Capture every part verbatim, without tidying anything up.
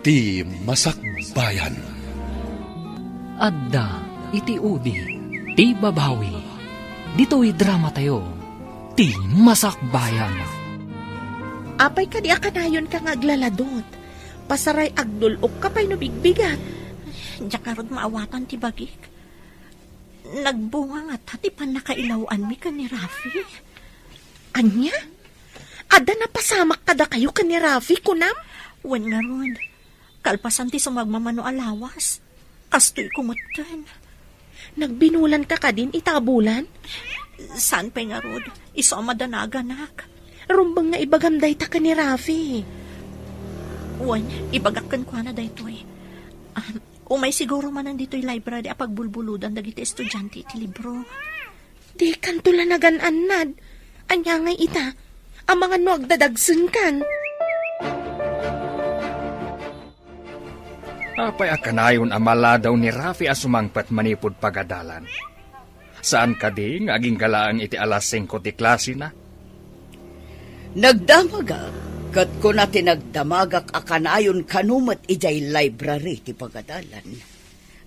Ti Masakbayan. Adda iti udi ti babawi. Ditoy dramatayo, Ti Masakbayan. Apay kadi a kanayonka nga aglaladot? Pasaray agdul-okka pay no bigbigat. Diak ngarud maawatan ti bagik. Nagbunga ngata ti pannakailaw-anmi ken ni Rafi. Ania? Adda napasamak kadakayo ken ni Rafi, kunam? Wen ngarud, kalpasan ti sumagmamano a lawas. Kastoy kumetten. Nagbinulanka kadin ita a bulan? Saan pay ngarud, isu a madanaganak. Rumbeng nga ibagam dayta ken ni Rafi. Wen, ibagak kenkuana daytoy. Ah, Umay siguro manen ditoy library a pagbulbuludan dagiti estudiante iti libro. Dikanto la nagan-annad. Ania ngay ita? Amangan no agdadagsenkan. Apay a kanayon a maladaw ni Rafi a sumangpet manipud pagadalan? Saan kadi nga agingga laeng iti alas singko ti klasena? Nagdamagak, ket kuna ti nagdamagak a kanayon kano met idiay library ti pagadalan.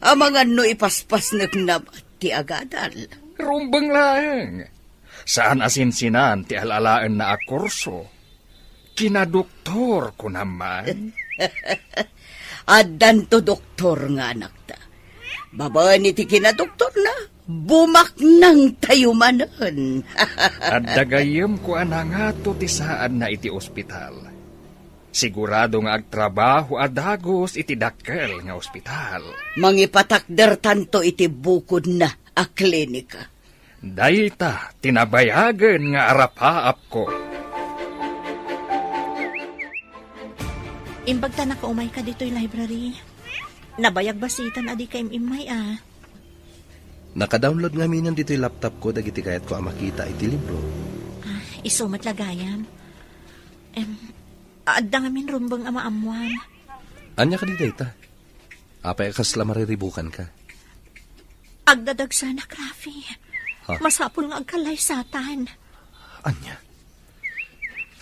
Amangan no ipaspasnekna met ti agadal. Rumbeng laeng. Saan a sinsinan ti al-alaenna a kurso. Kinadoktor, kunam man. Addanto doktor nga anakta. Babaen iti kinadoktorna, bumaknangtayo manen. Adda gayyem kuana ngato ti saadna iti ospital. Sigurado nga agtrabaho a dagus iti dakkel nga ospital. Mangipatakdertanto iti bukodna a klinika. Dayta ti nabayagen nga arapaapko. Imbagta nakaumayka ditoy library. Nabayag basiten a dika im-immay a. Naka-download ngaminen ditoy laptopko dagiti kayatko a makita iti libro. Ah, isu met la gayam. Em, adda ngamin rumbeng a maammuan. Ania kadi dayta? Apay a kasla mariribukanka? Agdadagsanak, Rafi. Ha? Masapul nga agkallaysatan. Ania?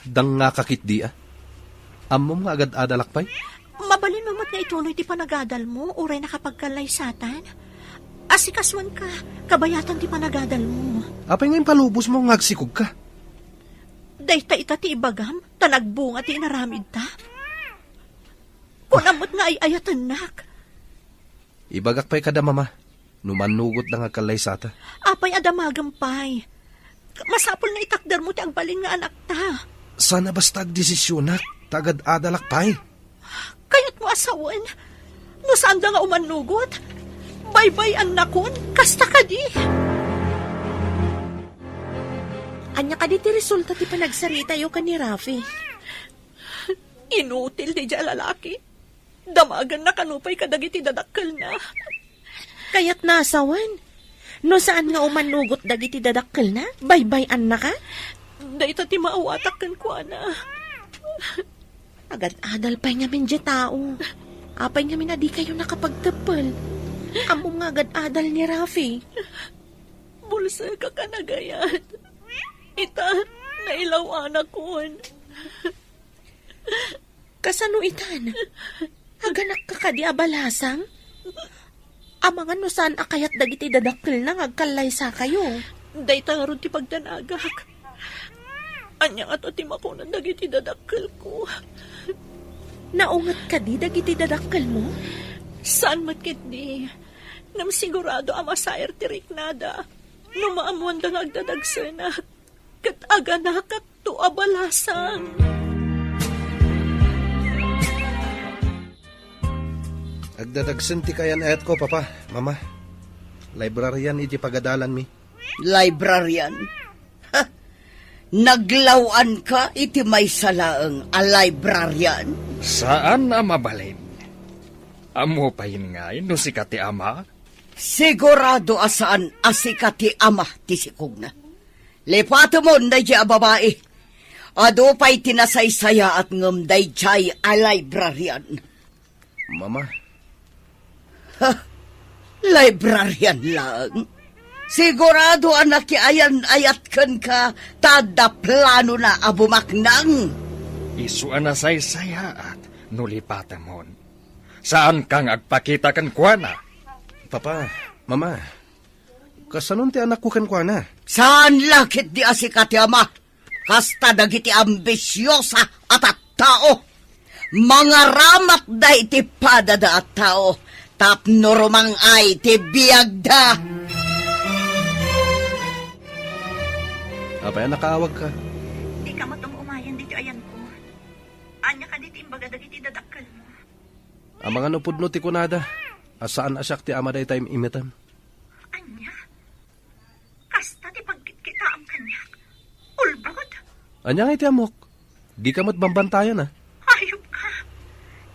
Dangngaka ketdi a? Ammom nga agad-adalak pay? Mabalinmo met nga ituloy ti panagadalmo uray nakapagkallaysatan? Asikasuenka, kabayatan ti panagadalmo. Apay nga impalubosmo nga agsikogka? Dayta ita ti ibagam, ta nagbunga ti inaramidta. Kunam met nga ay-ayatennak. Ibagak pay kada mama, no mannugotda nga agkallaysata. Apay a damagem pay? Masapul nga itakdermo ti agbalin nga anakta. Saan a basta agdesisionak, ta agad-adalak pay. Kayatmo a sawen, no saanda nga umannugot, baybay-annakon, kasta kadi. Ania kadi ti resulta ti panagsaritayo ken ni Rafi? Inutil daydiay a lalaki. Damagenna kano pay kadagiti dadakkelna. Kayatna a sawen. No saan nga umannugot dagiti dadakkelna, baybay-annaka? Dayta ti maawatak kenkuana. Agad-adal pay ngamin diay tao. Apay ngamin a dikayo nakapagteppel? Ammom nga agad-adal ni Rafi. Bulsek a kanagayat. Ita, nailaw-anakon. Kasano itan? Aganakka kadi a balasang? Amangan no saan a kayat dagiti dadakkelna nga agkallaysakayo. Dayta ngarud ti pagdanagak. Ania ngato ti makunan dagiti dadakkelko? Naunget kadi dagiti dadakkelmo? Saan met ketdi. Ngem sigurado a masair ti riknada no maammoanda nga agdadagsenak. Ket aganakakto a balasang. Agdadagsen ti kayan-ayatko, Papa, Mama. Librarian iti pagadalanmi. Librarian? Ha! Naglaw-anka iti maysa laeng a librarian? Saan a mabalin. Ammo pay ngay no sika ti ama? Sigurado a saan a sika ti ama ti sikogna. Lipatemon daydiay a babai. Adu pay ti nasaysayaat ngem daydiay a librarian. Mama. Ha? Librarian laeng? Sigurado a nakiayan-ayat kenka ta adda planona a bumaknang. Isu a nasaysayaat no lipatemon. Saanka nga agpakita kenkuana? Papa, Mama, kasanon ti anakko kenkuana? Saan la ketdi a sika ti ama. Kasta dagiti ambisiosa a tattao. Mangaramatda iti padada a tao tapno rumang-ay ti biagda. Apay a nakaawagka? Dika met um-umayen ditoy ayanko. Ania kadi ti imbaga dagiti dadakkelmo? Amangan no pudno ti kunada a saan a siak ti ama dayta im-imetem. Ania? Kasta ti pagkitkitaem kaniak? Ulbod? Ania ngay ti ammok? Dika met bambantayan, a? Ayupka!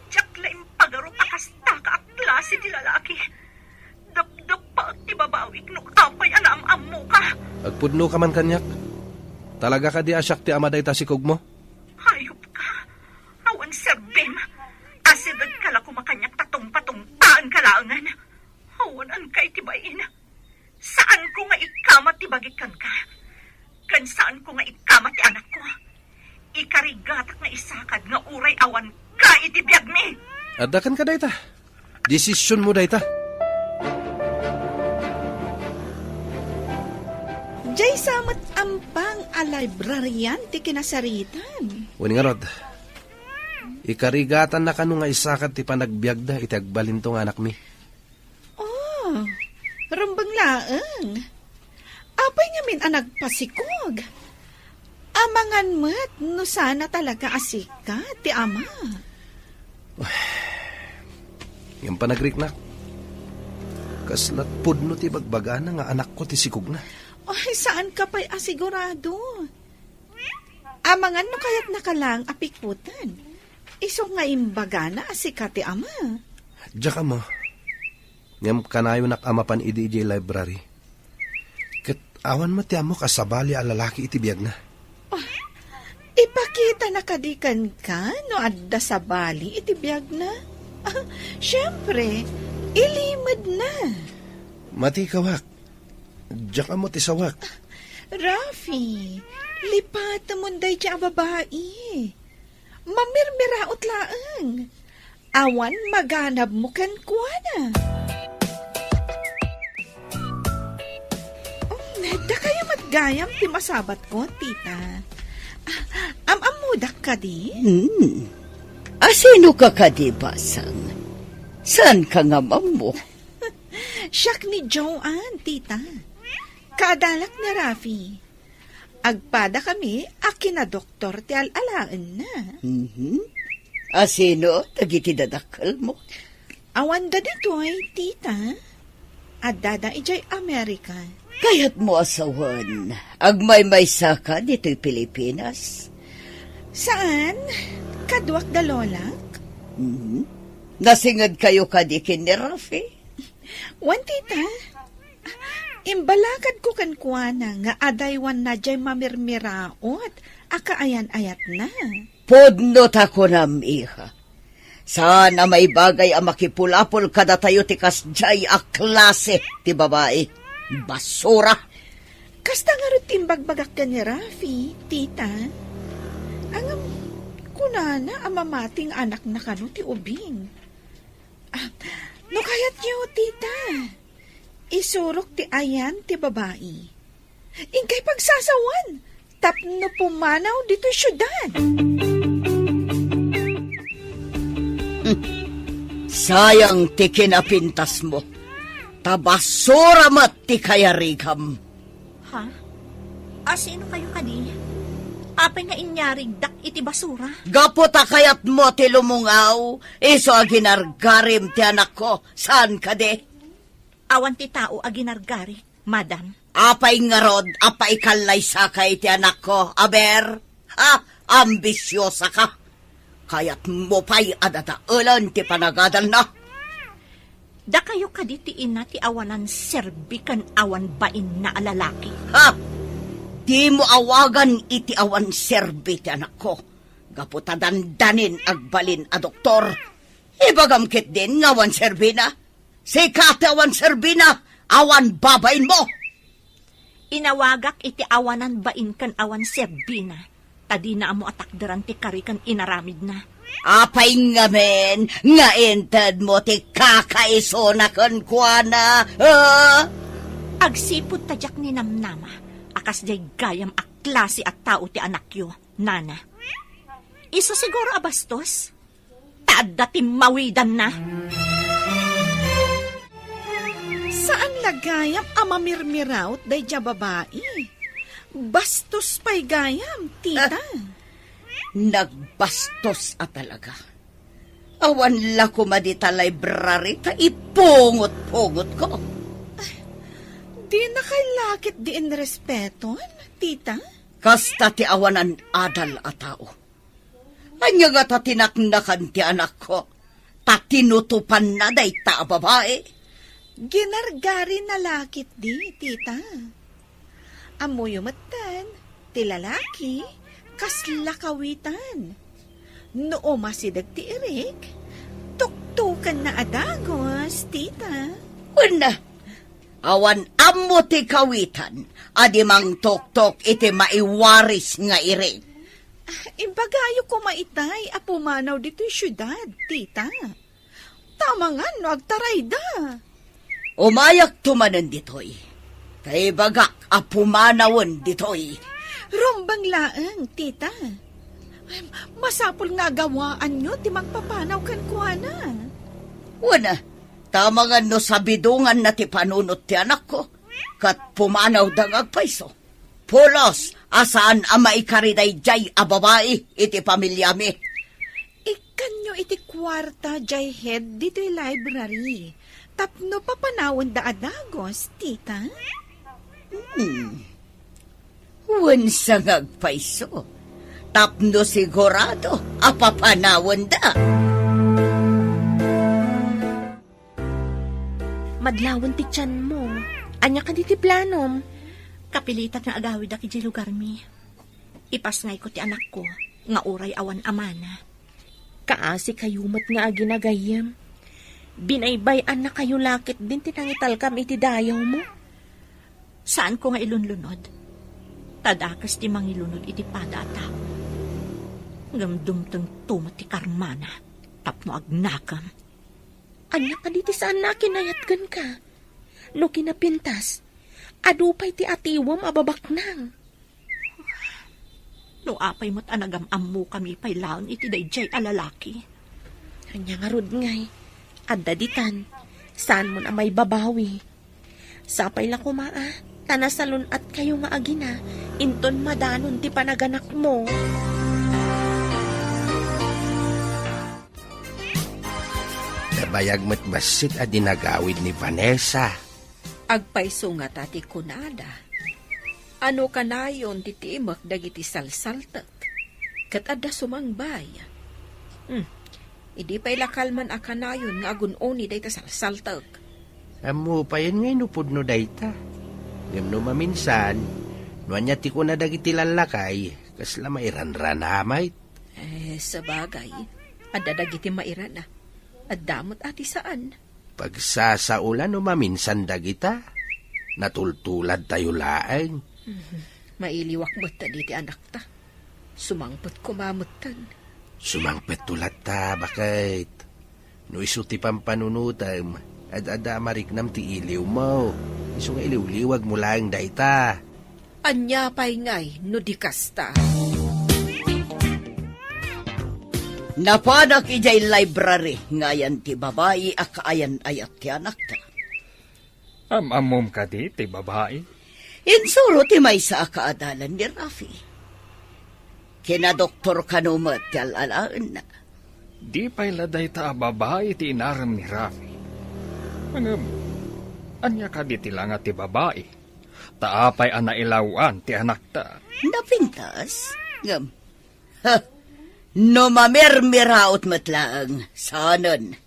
Diak la impagarup a kastaka a klase ti lalaki. Dapdappaek ti babawik no apay a naam-ammoka. Agpudnoka man kaniak? Talaga kadi a siak ti ama dayta sikogmo? Ayupka! Awan serbim! Asidegka la koma kaniak ta tungpatungpaenka laengen. Awan-anka iti bain. Saanko nga ikkamat ti bagik kenka. Ken saanko nga ikkamat ti anakko. Ikarigatak nga isakad nga uray awanka iti biagmi. Adda kenka dayta. Desisionmo dayta. Diay sa met ampang a librarian ti kinasaritan. Wen ngarud, ikarigatannaka no nga isakad ti panagbiagda iti agbalinto nga anakmi. Oh, rumbeng laeng. Apay ngamin a nagpasikog? Amangan met no saan a talaga a sika ti ama. Ngem panagriknak, kasla pudno ti bagbagana nga anakko ti sikogna. Ay, saanka pay a sigurado. Amangan no kayatnaka laeng a pikuten. Isu nga imbagana a sika ti ama. Diak ammo. Ngem kanayonak a mapan idi idiay library. Ket awan met ti ammok a sabali a lalaki iti biagna. Ah, ipakitana kadi kenka no adda sabali iti biagna? Ah, siempre, ilimedna. Mati kawak. Diak ammo ti sawak. Rafi, lipatemon daydi a babai. Mamirmiraot laeng. Awan maganabmo kenkuana. Um, dakayo met gayam ti masabatko, tita. Ah, am-ammodak kadi? Hmm. Asino ka kadi, Basang? Saan ka nga mammo? Siak ni Joanne, tita. Kaadalak ni Rafi. Agpada kami a kinadoktor ti al-alaenna. Mhm. Asino dagiti dadakkelmo? Awan da ditoy, tita. Addada idiay Amerika. Kayatmo a sawen, agmaymaysaka ditoy Pilipinas? Saan, kaduak da lolak. Mhm. Nasingedkayo kadi ken ni Rafi? Wen, tita. Imbalakadko kenkuana nga adaywanna diay mamirmiraot a kaayan-ayatna. Pudno ta kunam, iha. Saan a maibagay a makipulapol kadatayo ti kasdiay a klase ti babai. Basura! Kasta ngarud ti imbagbagak ken ni Rafi, tita. Ngem, kunana a mamati nga anakna kano ti ubing. Ah, no kayatyo, tita, isurok ti ayan ti babai. Inkay pagsasawan tapno pumanaw ditoy siudad. Sayang ti kinapintasmo. Ta basura met ti kayarigam. Ha? Asino kayo kadi? Apay nga inyarigdak iti basura? Gapu ta kayatmo ti lumungaw, isu a ginargarim ti anakko, saan kadi? Awan ti tao a ginargarik, madam. Apay ngarud a paikallaysaka iti anakko, aber? Ha? Ambisiosa ka? Kayatmo pay a dadaelen ti panagadalna? Dakayo kadi ti ina ti awanan serbi ken awan bainna a lalaki. Ha? Dimo awagan iti awan serbi ti anakko, gapu ta dandanin agbalin a doktor. Ibagam ketdin nga awan serbina. Sika ti awan serbina, awan babainmo. Inawagak iti awanan bain ken awan serbina, ta dina ammo a takderan ti kari ken inaramidna. Apay ngamin nga intedmo ti kakaisuna kenkuana, ha? Agsipud ta diak ninamnama a kasdiay gayam a klase a tao ti anakyo, nana. Isu siguro a bastos? Ta adda timmawidanna. Saan la gayam a mamirmiraot daydiay a babai. Bastos pay gayam, tita. Ah, nagbastos a talaga. Awan la koma dita library ta ipungot-pungotko. Dina kay la ketdi inrespeton, tita? Kasta ti awanan adal a tao. Ania ngata ti naknakan ti anakko, ta tinutopanna dayta a babai? Ginargarina la ketdi, tita. Ammoyo metten, ti lalaki, kasla kawitan. No umasideg ti irik, tuktokenna a dagus, tita. Wen, awan ammo ti kawitan a di mangtuktok iti maiwaris nga irik. Ah, ibagayo koma itay a pumanaw ditoy siudad, tita. Tamangan no agtarayda. Umayakto manen ditoy. Ta ibagak a pumanawen ditoy. Rumbeng laeng, tita. Ay, masapul nga agawaanyo ti mangpapanaw kenkuana. Wen, tamangan no sabidonganna ti panunot ti anakko, ket pumanawda nga agpayso. Pulos a saan a maikari daydiay a babai iti pamiliami. Ikkanyo iti kuarta diay head ditoy library tapno papanawenda a dagus, tita? Hmm. Wen sa nga agpayso, tapno sigurado a papanawenda. Madlawen ti tianmo. Ania kadi ti planom? Kapilitan nga agawidak idiay lugarmi. Ipasngayko ti anakko nga uray awan amana. Kaasikayo met nga agina gayyem. Binaybay-annakayo la ketdin ti nangitalkam iti dayawmo. Saanko nga ilunlunod. Ta dakes ti mangilunod iti pada a tao. Ngem dumtengto met ti karmana tapno agnakem. Ania kadi ti saanna a kinayat kenka? No kinapintas, adu pay ti atiwem a babaknang. No apay met a nagam-ammokami pay laeng iti daydiay a lalaki. Ania ngarud ngay? Adda ditan. Saanmon a maibabawi. Sapay la koma a, ta nasalun-atkayo nga agina, inton madanon ti panaganakmo. Nabayag met bassit a dinagawid ni Vanessa. Agpayso ngata ti kunada. Ano kanayon ti timek dagiti salsaltek? Ket adda sumangbay. Hmm. Idi pay la kalman a kanayon nga agun-oni dayta salsaltek. Ammo payen nga inupod no dayta. Ngem no maminsan, no ania ti kuna dagiti lallakay, kasla mairanrana met. Eh, sabagay, adda dagiti mairana. Adda met a ti saan. Pagsasaolan no maminsan dagita. Natultuladtayo laeng. Mhm. Mailiwak met diti anakta. Sumangpet koma metten. Sumangpetto latta, baket. No isu ti pampanunotem, ad-adda a mariknam ti iliwmo. Isu nga iliwliwagmo laeng dayta. Ania pay ngay no di kasta? Napanak idiay library nga ayan ti babai a kaayan-ayat ti anakta. Am-ammom kadi ti babai? Insuro ti maysa a kaadalan ni Rafi. Kinadoktor kano met ti al-alaenna. Di pay la dayta a babai ti inarem ni Rafi. Ngem, ania kadi ti langa ti babai? Ta apay a nailaw-an ti anakta? Napintas? Ngem, ha, no mamirmiraot met laeng, saanen.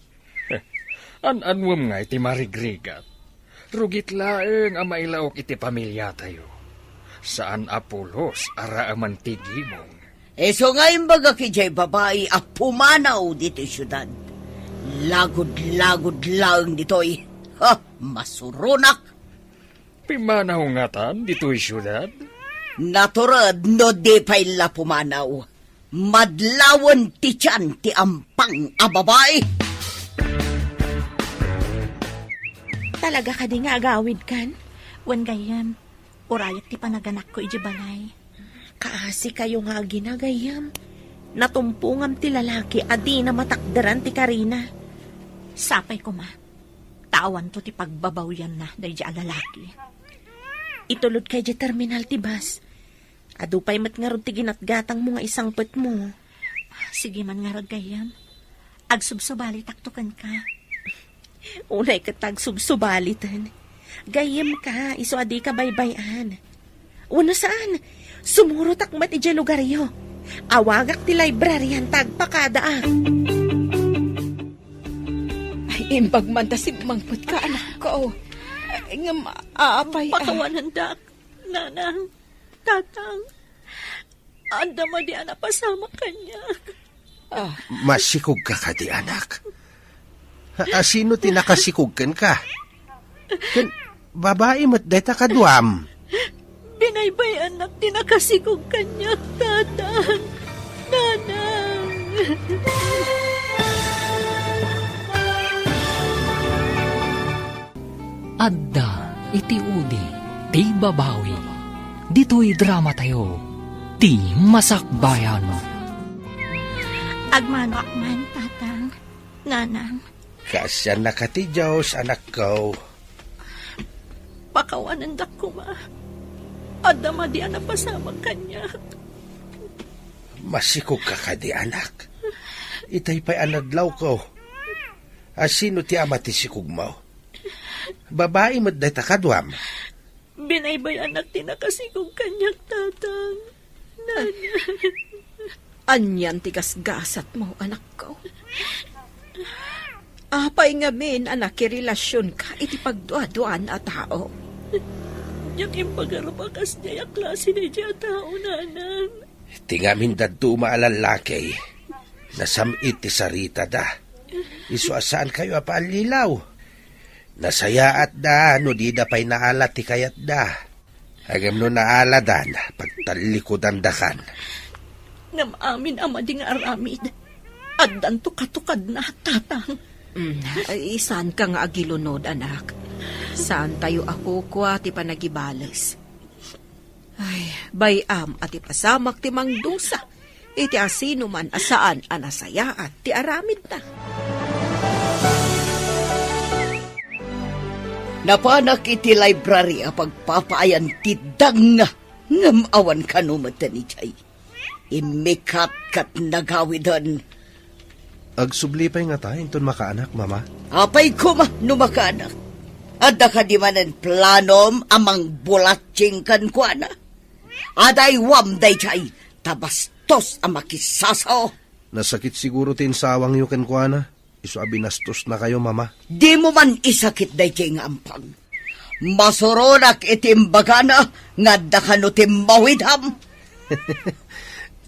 An-anuem ngay ti marigrigat? Rugit laeng a mailaok iti pamiliatayo. Saan a pulos a raaman ti gimong. Isu nga imbagak idiay babai a pumanaw ditoy siudad. Lagud-lagud laeng ditoy. Ha, masuronak. Pimanaw ngatan ditoy siudad? Natured no di pay la pumanaw. Madlawen ti tian ti ampang a babai. Talaga kadi nga agawidkan? Wen gayyem, urayek ti panaganakko idiay balay. Kaasi kayo nga agina, gayyem. Natumpongam ti lalaki a dina matakderan ti karina. Sapay koma, ta awanto ti pagbabawyanna daydiay a lalaki. Itulodka idiay terminal ti bus. Adu pay met ngarud ti ginatgatangmo nga isangpetmo. Sige man ngarud, gayyem. Agsubsubalitakto kenka. Unay ket agsubsubaliten. Gayyemka, isu a dika baybay-an. Wenno saan, sumurotak met idiay lugaryo. Awagak ti librarian ta agpakadaak. Ay, imbag man ta simmangpetka, anakko. Ngem, apay, ah. Pakawanendak, nanang, tatang. Adda madi a napasamak kaniak. Ah. Masikogka kadi, anak? A-, asino ti nakasikog kenka? Ken babai met dayta kaduam. Binaybay-annak ti nakasikog kaniak, tatang, nanang. Adda iti udi ti babawi. Ditoy dramatayo, Ti Masakbayan. Agmanoak man, tatang, nanang. Kaasiannaka ti Dios, anakko. Pakawanendak koma. Adda madi a napasamak kaniak. Masikogka kadi, anak? Itay pay a nadlawko. Asino ti ama ti sikogmo? Babai met dayta kaduam. Binaybay-annak ti nakasikog kaniak, tatang. Nanang. Anian ti gasgasatmo, anakko? Apay ngamin a nakirelasionka iti pagduaduaan a tao? Diak impagarup a kasdiay a klase daydiay a tao, nanang. Ti ngamin dadduma a lallaki, nasam-it ti saritada. Isu a saankayo a paallilaw. Nasayaatda no dida pay naala ti kayatda. Ngem no naaladan, pagtallikudandakan. Ngem amin a madi nga aramid, addanto katukadna, tatang. Mm, ay, saanka nga agilunod, anak. Saantayo a kukua ti panagibales. Ay, bay-am a ti pasamak ti mangdusa iti asinoman a saan a nasayaat ti aramidna. Napanak iti library a pagpapaayan ti dangna, ngem awan kano met idiay. Immikat ket nagawiden. Agsubli pay ngata inton makaanak, Mama? Apay koma no makaanak? Adda kadi manen planom a mangbulatsing kenkuana? Adaywam daydiay, ta bastos a makisasao. Nasakit siguro ti insawangyo kenkuana, isu a binastosnakayo, Mama. Dimo man isakit daydiay nga ampang. Masuronak iti imbagana nga adda kano ti mawidam.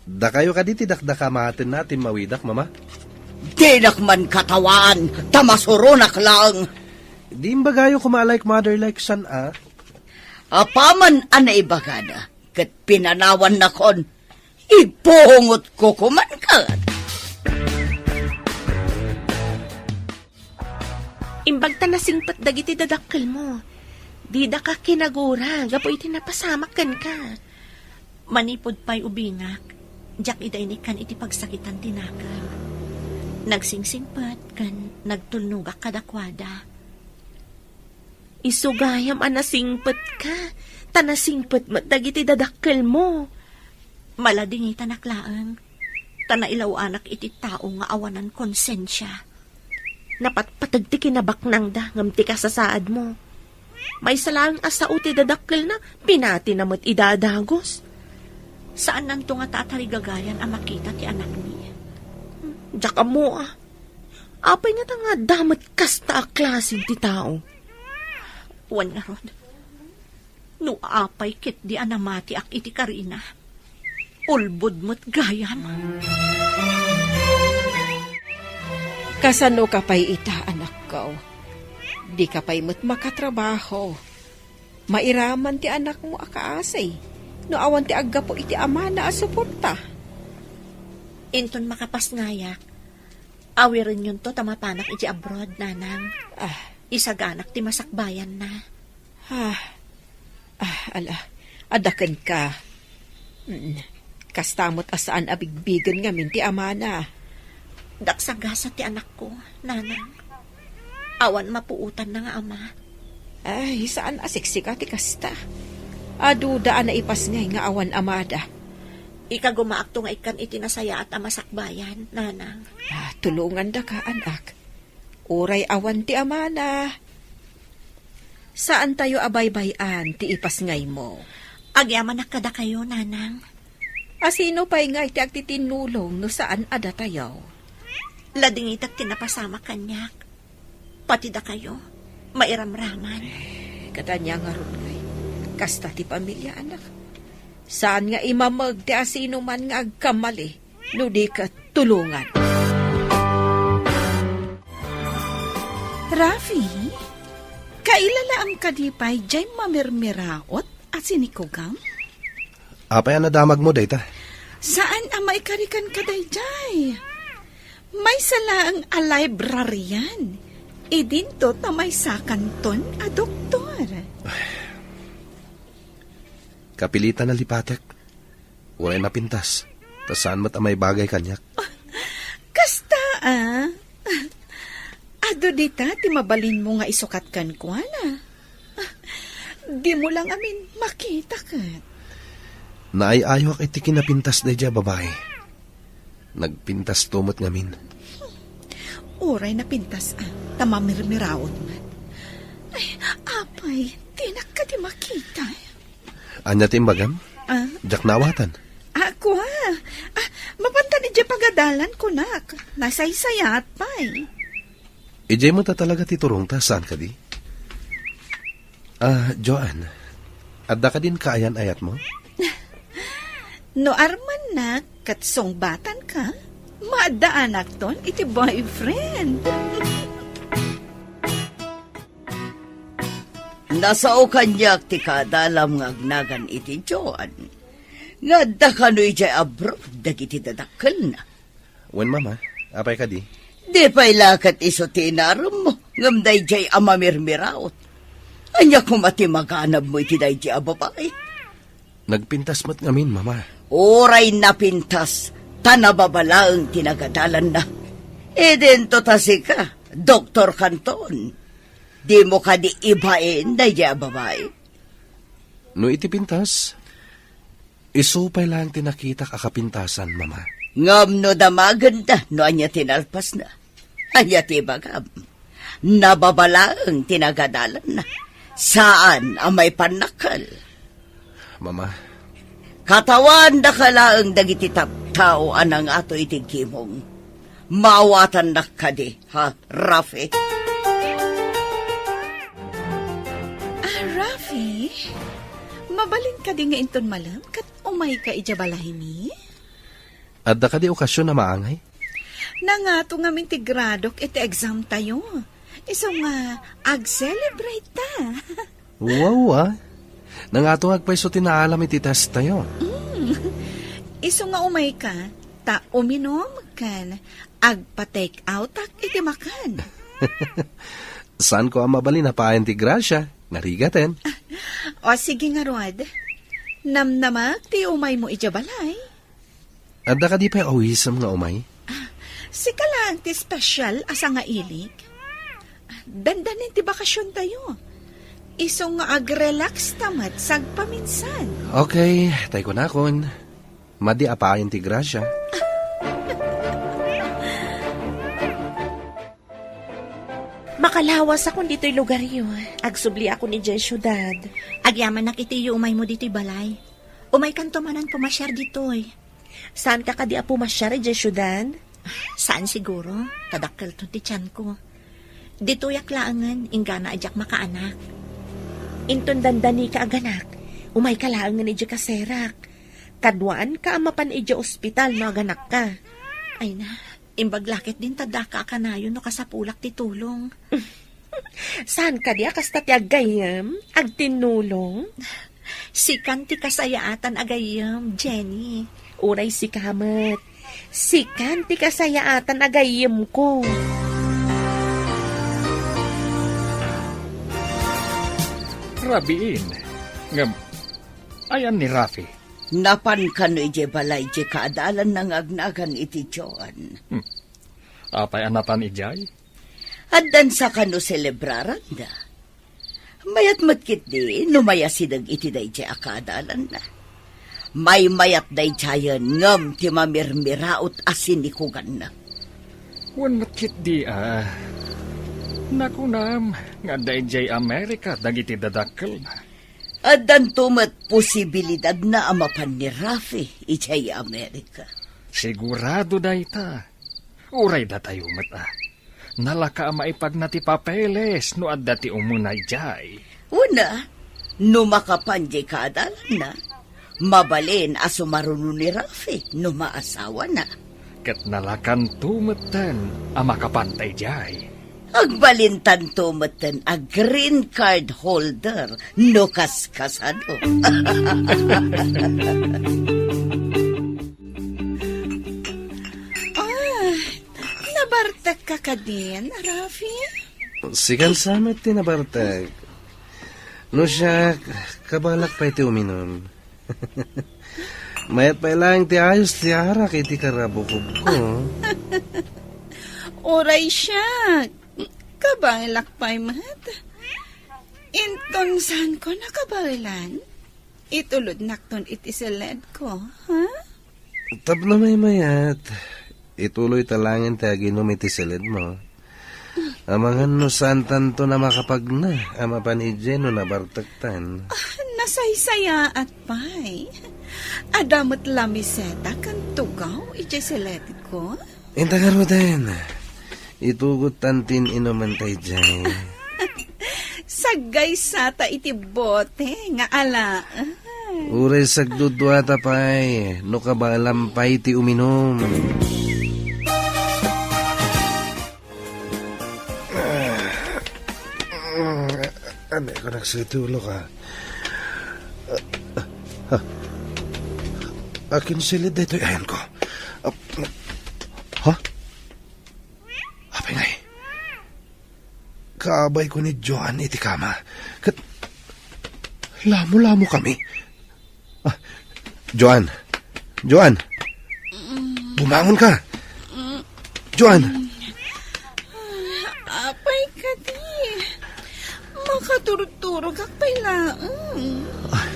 Dakayo kadi ti dakdakamatenna a timmawidak, Mama? Dinak man katawaan, ta masuronak laeng. Di imbagayo koma a like mother, like son, a? Apaman a naibagana, ket pinanawannakon, ibungotko koma ket. Imbag ta nasingpet dagiti dadakkelmo. Didaka kinagura gapu iti napasamak kenka. Manipud pay ubinak, diak ida inikkan iti pagsakitan ti nakem. Nagsingsingpet ken nagtulnogak kadakuada. Isu gayam a nasingpetka, ta nasingpet met dagiti dadakkelmo. Maladingitanak laeng, ta nailaw-anak iti tao nga awanan konsensia. Napatpateg ti kinabaknangda ngem ti kasasaadmo. Maysa laeng a sao ti dadakkelna, pinatina met ida a dagus. Saannanto ngata a tarigagayan a makita ti anakmi. Diak ammo a. Apay ngata nga adda met kasta a klase ti tao? Wen ngarud, no apay ketdi a namatiak iti karina, ulbod met gayam. Kasanoka pay ita, anakko? Dika pay met makatrabaho. Mairaman ti anakmo a kaasi no awan ti aggapu iti amana a suporta. Inton makapasngayak, awirenyonto ta mapanak iti abroad, Nanang. Ah. Isaganak ti masakbayanna. Ah. Ah, ala, adda kenka. Mm, kasta met a saan a bigbigen ngamin ti amana. Daksagasat ti anakko, Nanang. Awan mapuotanna nga ama. Ay, saan a siksika ti kasta. Aduda a naipasngay nga awan amada. Ikagumaakto nga ikkan iti nasayaat a masakbayan, Nanang. Ah, tulongandaka, anak. Uray awan ti amana. Saantayo a baybay-an ti ipasngaymo. Agyamanak kadakayo, Nanang. A sino pay ngay ti agtitinnulong no saan a datayo? Ladingitak ti napasamak kaniak. Pati dakayo, mairamraman. Kadania ngarud ngay. Kasta ti pamilya, anak. Saan nga imameg ti asinoman nga agkamali no di ket tulongan. Rafi, kailalaam kadi pay jay mamirmiraot a sinikugam? Apay a nadamagmo dayta? Saan a maikarikan ka dayjay? Maysa laeng a librarian. Idinto ta maysakanton a doktor. Kapilitan a lipatek. Uray napintas, ta saan met a maibagay kaniak. Kasta, a? Adu dita ti mabalinmo nga isukat kenkuana. Dimo la ngamin makita ket. Naay-ayok iti kinapintas daydiay a babai. Nagpintasto met ngamin. Uray napintas, a, ta mamirmiraot met. Ay, apay, dinak kadi makita. Ania ti imbagam? A? Diak naawatan. A, kua. A, mapantan idiay pagadalan, kunak. Nasaysayaat pay. Idiay met a talaga ti turongta, saan kadi? A, Joan, adda kadin kaayan-ayatmo? No armannak ket sungbatanka, maaddaanakton iti boyfriend. Nasao kaniak ti kaadalam nga agnagan iti Joan, nga adda kano idiay abroad dagiti dadakkelna. Wen, Mama, apay kadi? Di pay la ket isu ti inaremmo, ngem daydiay a mamirmiraot. Ania koma ti maganabmo iti daydiay a babai? Nagpintas met ngamin, Mama. Uray napintas, ta nababalaeng ti nagadalanna. Idinto ta sika, Doktor Canton. Dimo kadi ibain daydiay a babai? No iti pintas, isu pay laeng ti nakitak a kapintasan, Mama. Ngem no damagenda no ania ti nalpasna, ania ti ibagam? Nababalaeng ti nagadalanna. Saan a maipannakkel. Mama. Katawandaka laeng dagiti tattao a nangato iti gimong. Maawatannak kadi, ha, Rafi? A, Rafi, mabalin kadi nga inton malem ket umayka idiay balaymi? Adda kadi okasion a maangay? Nangato ngamin ti gradok iti exam tayo. Isu nga ag-celebrate ta. Wow, a. Nangato nga agpayso ti naalam iti test tayo. Mm. Isu nga umayka, ta uminum ken agpa-take out-ak iti makan. Saanko a mabalin a paayan ti grasya, narigaten. O, sige ngarud. Namnamak ti umaymo idiay balay. Adda kadi pay awisem nga umay? A, sika laeng ti special a sangailik. Dandanin ti bakasiontayo. Isu nga ag-relax ta met sagpaminsan. Okay, tay kunakon. Madi a paayan ti grasya. Makalawasakon ditoy lugaryo. Agsubliakon idiay siudad. Agyamanak iti iumaymo ditoy balay. Umaykanto manen pumasiar ditoy. Saanka kadi a pumasiar idiay siudad? Saan siguro, ta dakkelton ti tianko. Ditoyak laengen, inggana a diak makaanak. Inton dandanika a ganak, umayka laengen idiay kaserak. Kaduaanka a mapan idiay ospital no aganakka. Ay na, imbag la ketdin ta daka a kanayon no kasapulak ti tulong. Saan kadi a kasta ti aggayyem, agtinnulong? Sikan ti kasayaatan a gayyem, Jenny. Uray sika met. Sikan ti kasayaatan a gayyemko. Rabiin, ngem ayan ni Rafi? Napan kano idiay balay diay kaadalanna nga agnagan iti Joan. Hmm. Apay a napan idiay? Addansa kano selebraranda. Mayat met ketdi no mayasideg iti daydiay a kaadalanna. Maymayat daydiayen ngem ti mamirmiraot a sinikuganna. Wen met ketdi a, nakunam nga adda idiay Amerika dagiti dadakkelna. Addanto met posibilidadna a mapan ni Rafi idiay Amerika. Sigurado dayta. Uray datayo met a, nalaka a maipagna ti papeles no adda ti umuna idiay. Una, no makapan diay kaadalanna, mabalin a sumaruno ni Rafi no maasawana. Ket nalakanto metten a makapanta idiay. Agbalintanto metten a green card holder no kaskasado. Ah, nabartekka kadin, Rafi? Sikan sa met ti nabartek. No siak, kabalak pay ti uminum. Mayat pay laeng ti ayos ti arak iti karabukobko. Uray siak, kabaelak pay met. Inton saanko nakabaelan, itulodnakton iti seledko, ha? Tapno maymayat, ituloyta laengen ti aginum iti seledmo. Amangan no saantanton a makapagna a mapan idiay no nabartektan. Ah, nasaysayaat pay. Adda met lamiseta ken tugaw idiay seledko. Inta ngaruden, itugottan ti in-inumenta idiay. Saggaysata iti bote nga alaen. Uray sagduduata pay, no kabaelam pay ti uminum. Ania ko nagsitulo ka? Akin silid daytoy ayanko. Ha? Apay ngay? Kaabayko ni Joan iti kama. Ket lamo-lamo kami. Ah, Joan! Joan! Bumangon ka! Joan! Apay kadi? Makaturturogak pay laeng. Ah,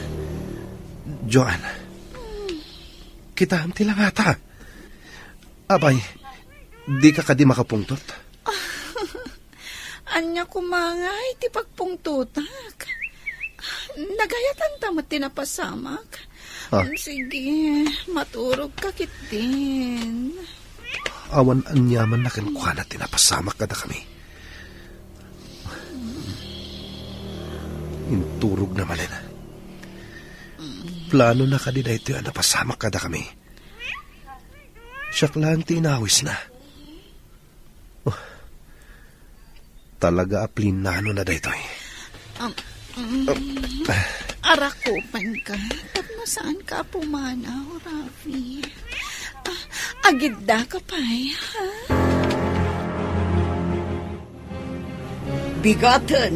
Joan, kitaem ti langata. Apay, dika kadi makapungtot? Ania koma ngay ti pagpungtotak? Nagayatanta met ti napasamak. Ah. Sige, maturogka ketdin. Awan aniamanna kenkuana ti napasamak kadakami. Inturogna manen. Planona kadi daytoy a napasamak kadakami? Siak laeng ti inawisna. Oh, talaga a plinanona daytoy. Um, um, arakupanka, tapno saanka a pumanaw, Rafi. Ah, agiddaka pay, ha? Bigaten,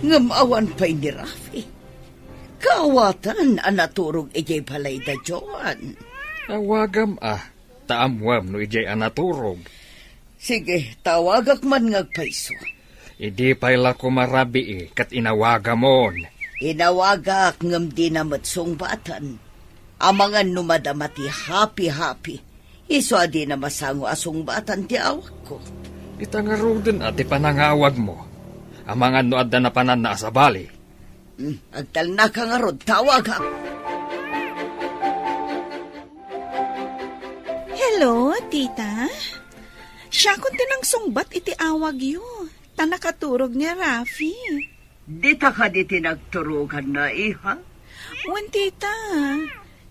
ngem awan pay ni Rafi. Kaawatan a naturog idiay balay da Joan. Awagam a, ta ammuem no idiay a naturog. Sige, tawagak man nga agpayso. Idi pay la koma rabii ket inawagamon. Inawagak ngem dina met sungbatan. Amangan no madama ti hapi-hapi, isu a dina masango a sungbatan ti awagko. Ita ngaruden a ti panangawagmo. Amangan no adda napananna a sabali. Hmm, agtalnaka ngarud, tawagak. Hello, tita. Siakon ti nangsungbat iti awagyo, ta nakaturog ni Rafi. Dita kadi ti nagturoganna, iha? Wen, tita.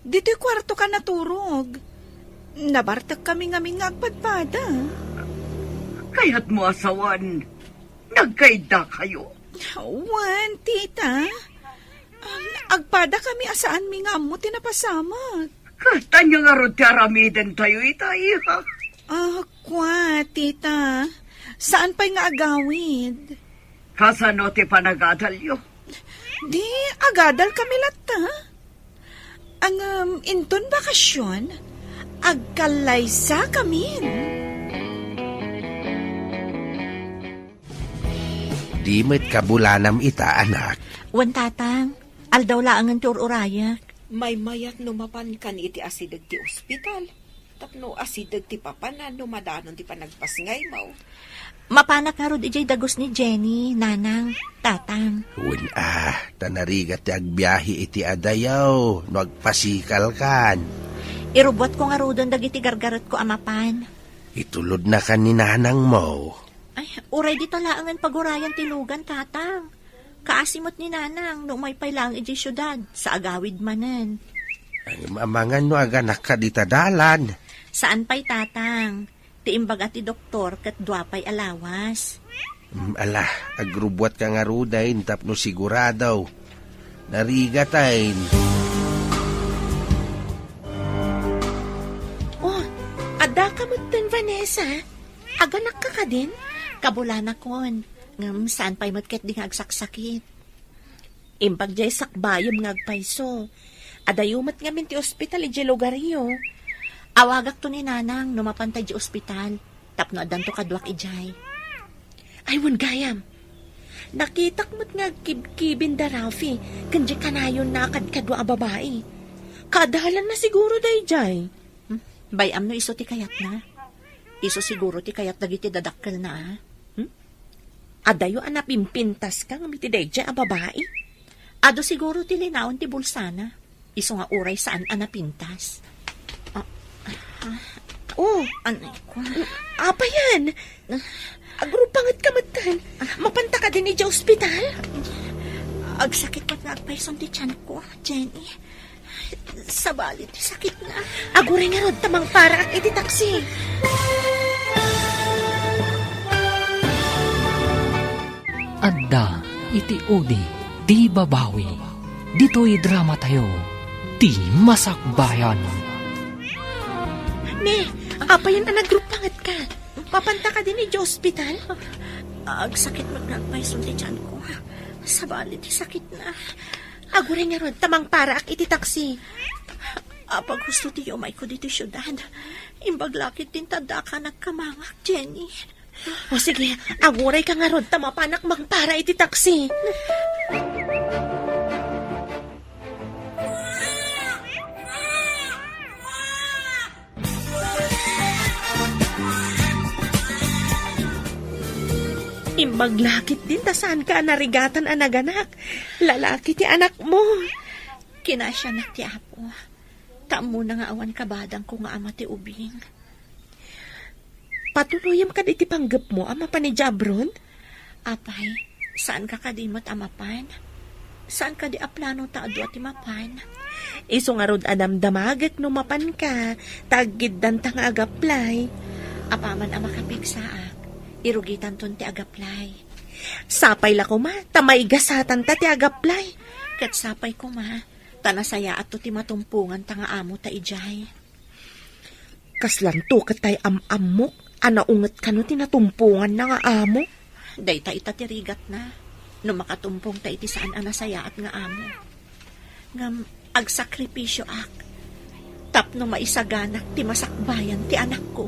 Ditoy kuartoka naturog. Nabartek kami ngamin nga agpadpada. Kayatmo a sawen, nagkaiddakayo? Wen, tita. Um, agpada kami a saanmi nga ammo ti napasamak. Kasta ngarud ti aramidentayo ita, iha. Ah, kua, tita. Saan pay nga agawid? Kasano ti panagadalyo? Di, agadal kami latta. Ngem, inton bakasion, agkallaysa kamin. Di met kabulanam ita, anak. Wen, tatang. Aldaw laengen ti ur-urayak. Maymayat no mapankan iti asideg ti ospital. Tapno asideg ti papanan no madanon ti panagpasngaymo. Mapanak ngarud idiay dagus ni Jenny, nanang, tatang. Wen a, ta narigat ti agbiahe iti adayo no agpasikalkan. Irubbuatko ngaruden dagiti gargaretko a mapan. Itulodnakan ni nanangmo. Ay, uray dita laengen pagurayan ti lugan, tatang. Kaasi met ni nanang no umay pay laeng idiay siudad, sa agawid manen. Ay, amangan no aganakka dita dalan. Saan pay, tatang. Ti imbaga ti doktor ket dua pay a lawas. Mm, ala, agrubbuatka ngaruden tapno sigurado. Narigaten. Oh, addaka metten, Vanessa. Aganakka kadin? Kabulanakon. Ngem saan pay met ketdi nga agsaksakit. Imbag diay sakbayem nga agpayso. Adayo met ngamin ti ospital idiay lugaryo. Awagakto ni nanang no mapanta idiay ospital, tapno addanto kaduak idiay. Ay, wen gayam. Nakitak met nga agkibkibin da Rafi ken diay kanayonna a kadkadua a babai. Kaadalanna siguro daydiay. Hmm? Bay-am no isu ti kayatna? Isu siguro ti kayat dagiti dadakkelna, a? Hmm? Adayo a napimpintaska ngem iti daydiay a babai? Adu siguro ti linaon ti bulsana. Isu nga uray saan a napintas. Ah, ah, oh, anay ko. Apayan? Agrupangetka metten. Mapanta kadin idiay ospital? Agsakit met nga agpayson ti tianko, Jenny. Sabali ti sakitna. Aguray ngarud ta mangparaak iti taksi. Adda iti udi ti babawi. Ditoy dramatayo, ti masakbayan. Ne, apayan a nagrupangetka? Mapanta kadin idiay ospital? Agsakit met nga agpayson ti tianko. Sabali ti sakitna. Aguray ngarud ta mangparaak iti taksi. Apag husto ti yumayko ditoy siudad. Imbag la ketdin ta addaka a nagkamangak, Jenny. O sige, agurayka ngarud ta mapanak mangpara iti taksi. Imbag la ketdin ta saanka a narigatan a naganak. Lalaki ti anakmo. Kinasianak ti Apo. Ta ammona nga awan kabadangko nga ama ti ubing. Patuloyem kadi ti panggepmo a mapan idiay abroad? Apay, saanka kadi met a mapan? Saan kadi a plano ta adu a ti mapan? Isu ngarud a damdamagek no mapanka, ta aggiddanta nga agaplay. Apaman a makapigsaak, irugitanton ti agaplay. Sapay la koma, ta maigasatanta ti agaplay. Ket sapay koma, ta nasayaatto ti matumponganta nga amo ta idiay. Kaslanto ket tay am-ammok a naunget kano ti natumponganna nga amo. Dayta ita ti rigatna, no makatumpongta iti saan a nasayaat nga amo. Ngem agsakripisioak tapno maisaganak ti masakbayan ti anakko.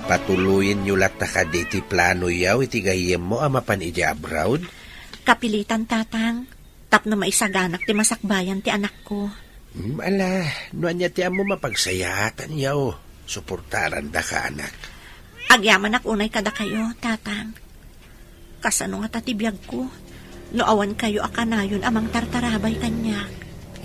Patuloyenyo latta kadi ti planoyo iti gayyemmo a mapan idiay abroad? Kapilitan, Tatang, tapno maisaganak ti masakbayan ti anakko. Hmm, ala, no ania ti ammo mapagsayaatan, yaw. Suportarandaka, anak. Agyamanak unay kadakayo, Tatang. Kasano ngata ti biagko no awan kayo a kanayon a mangtartarabay kaniak?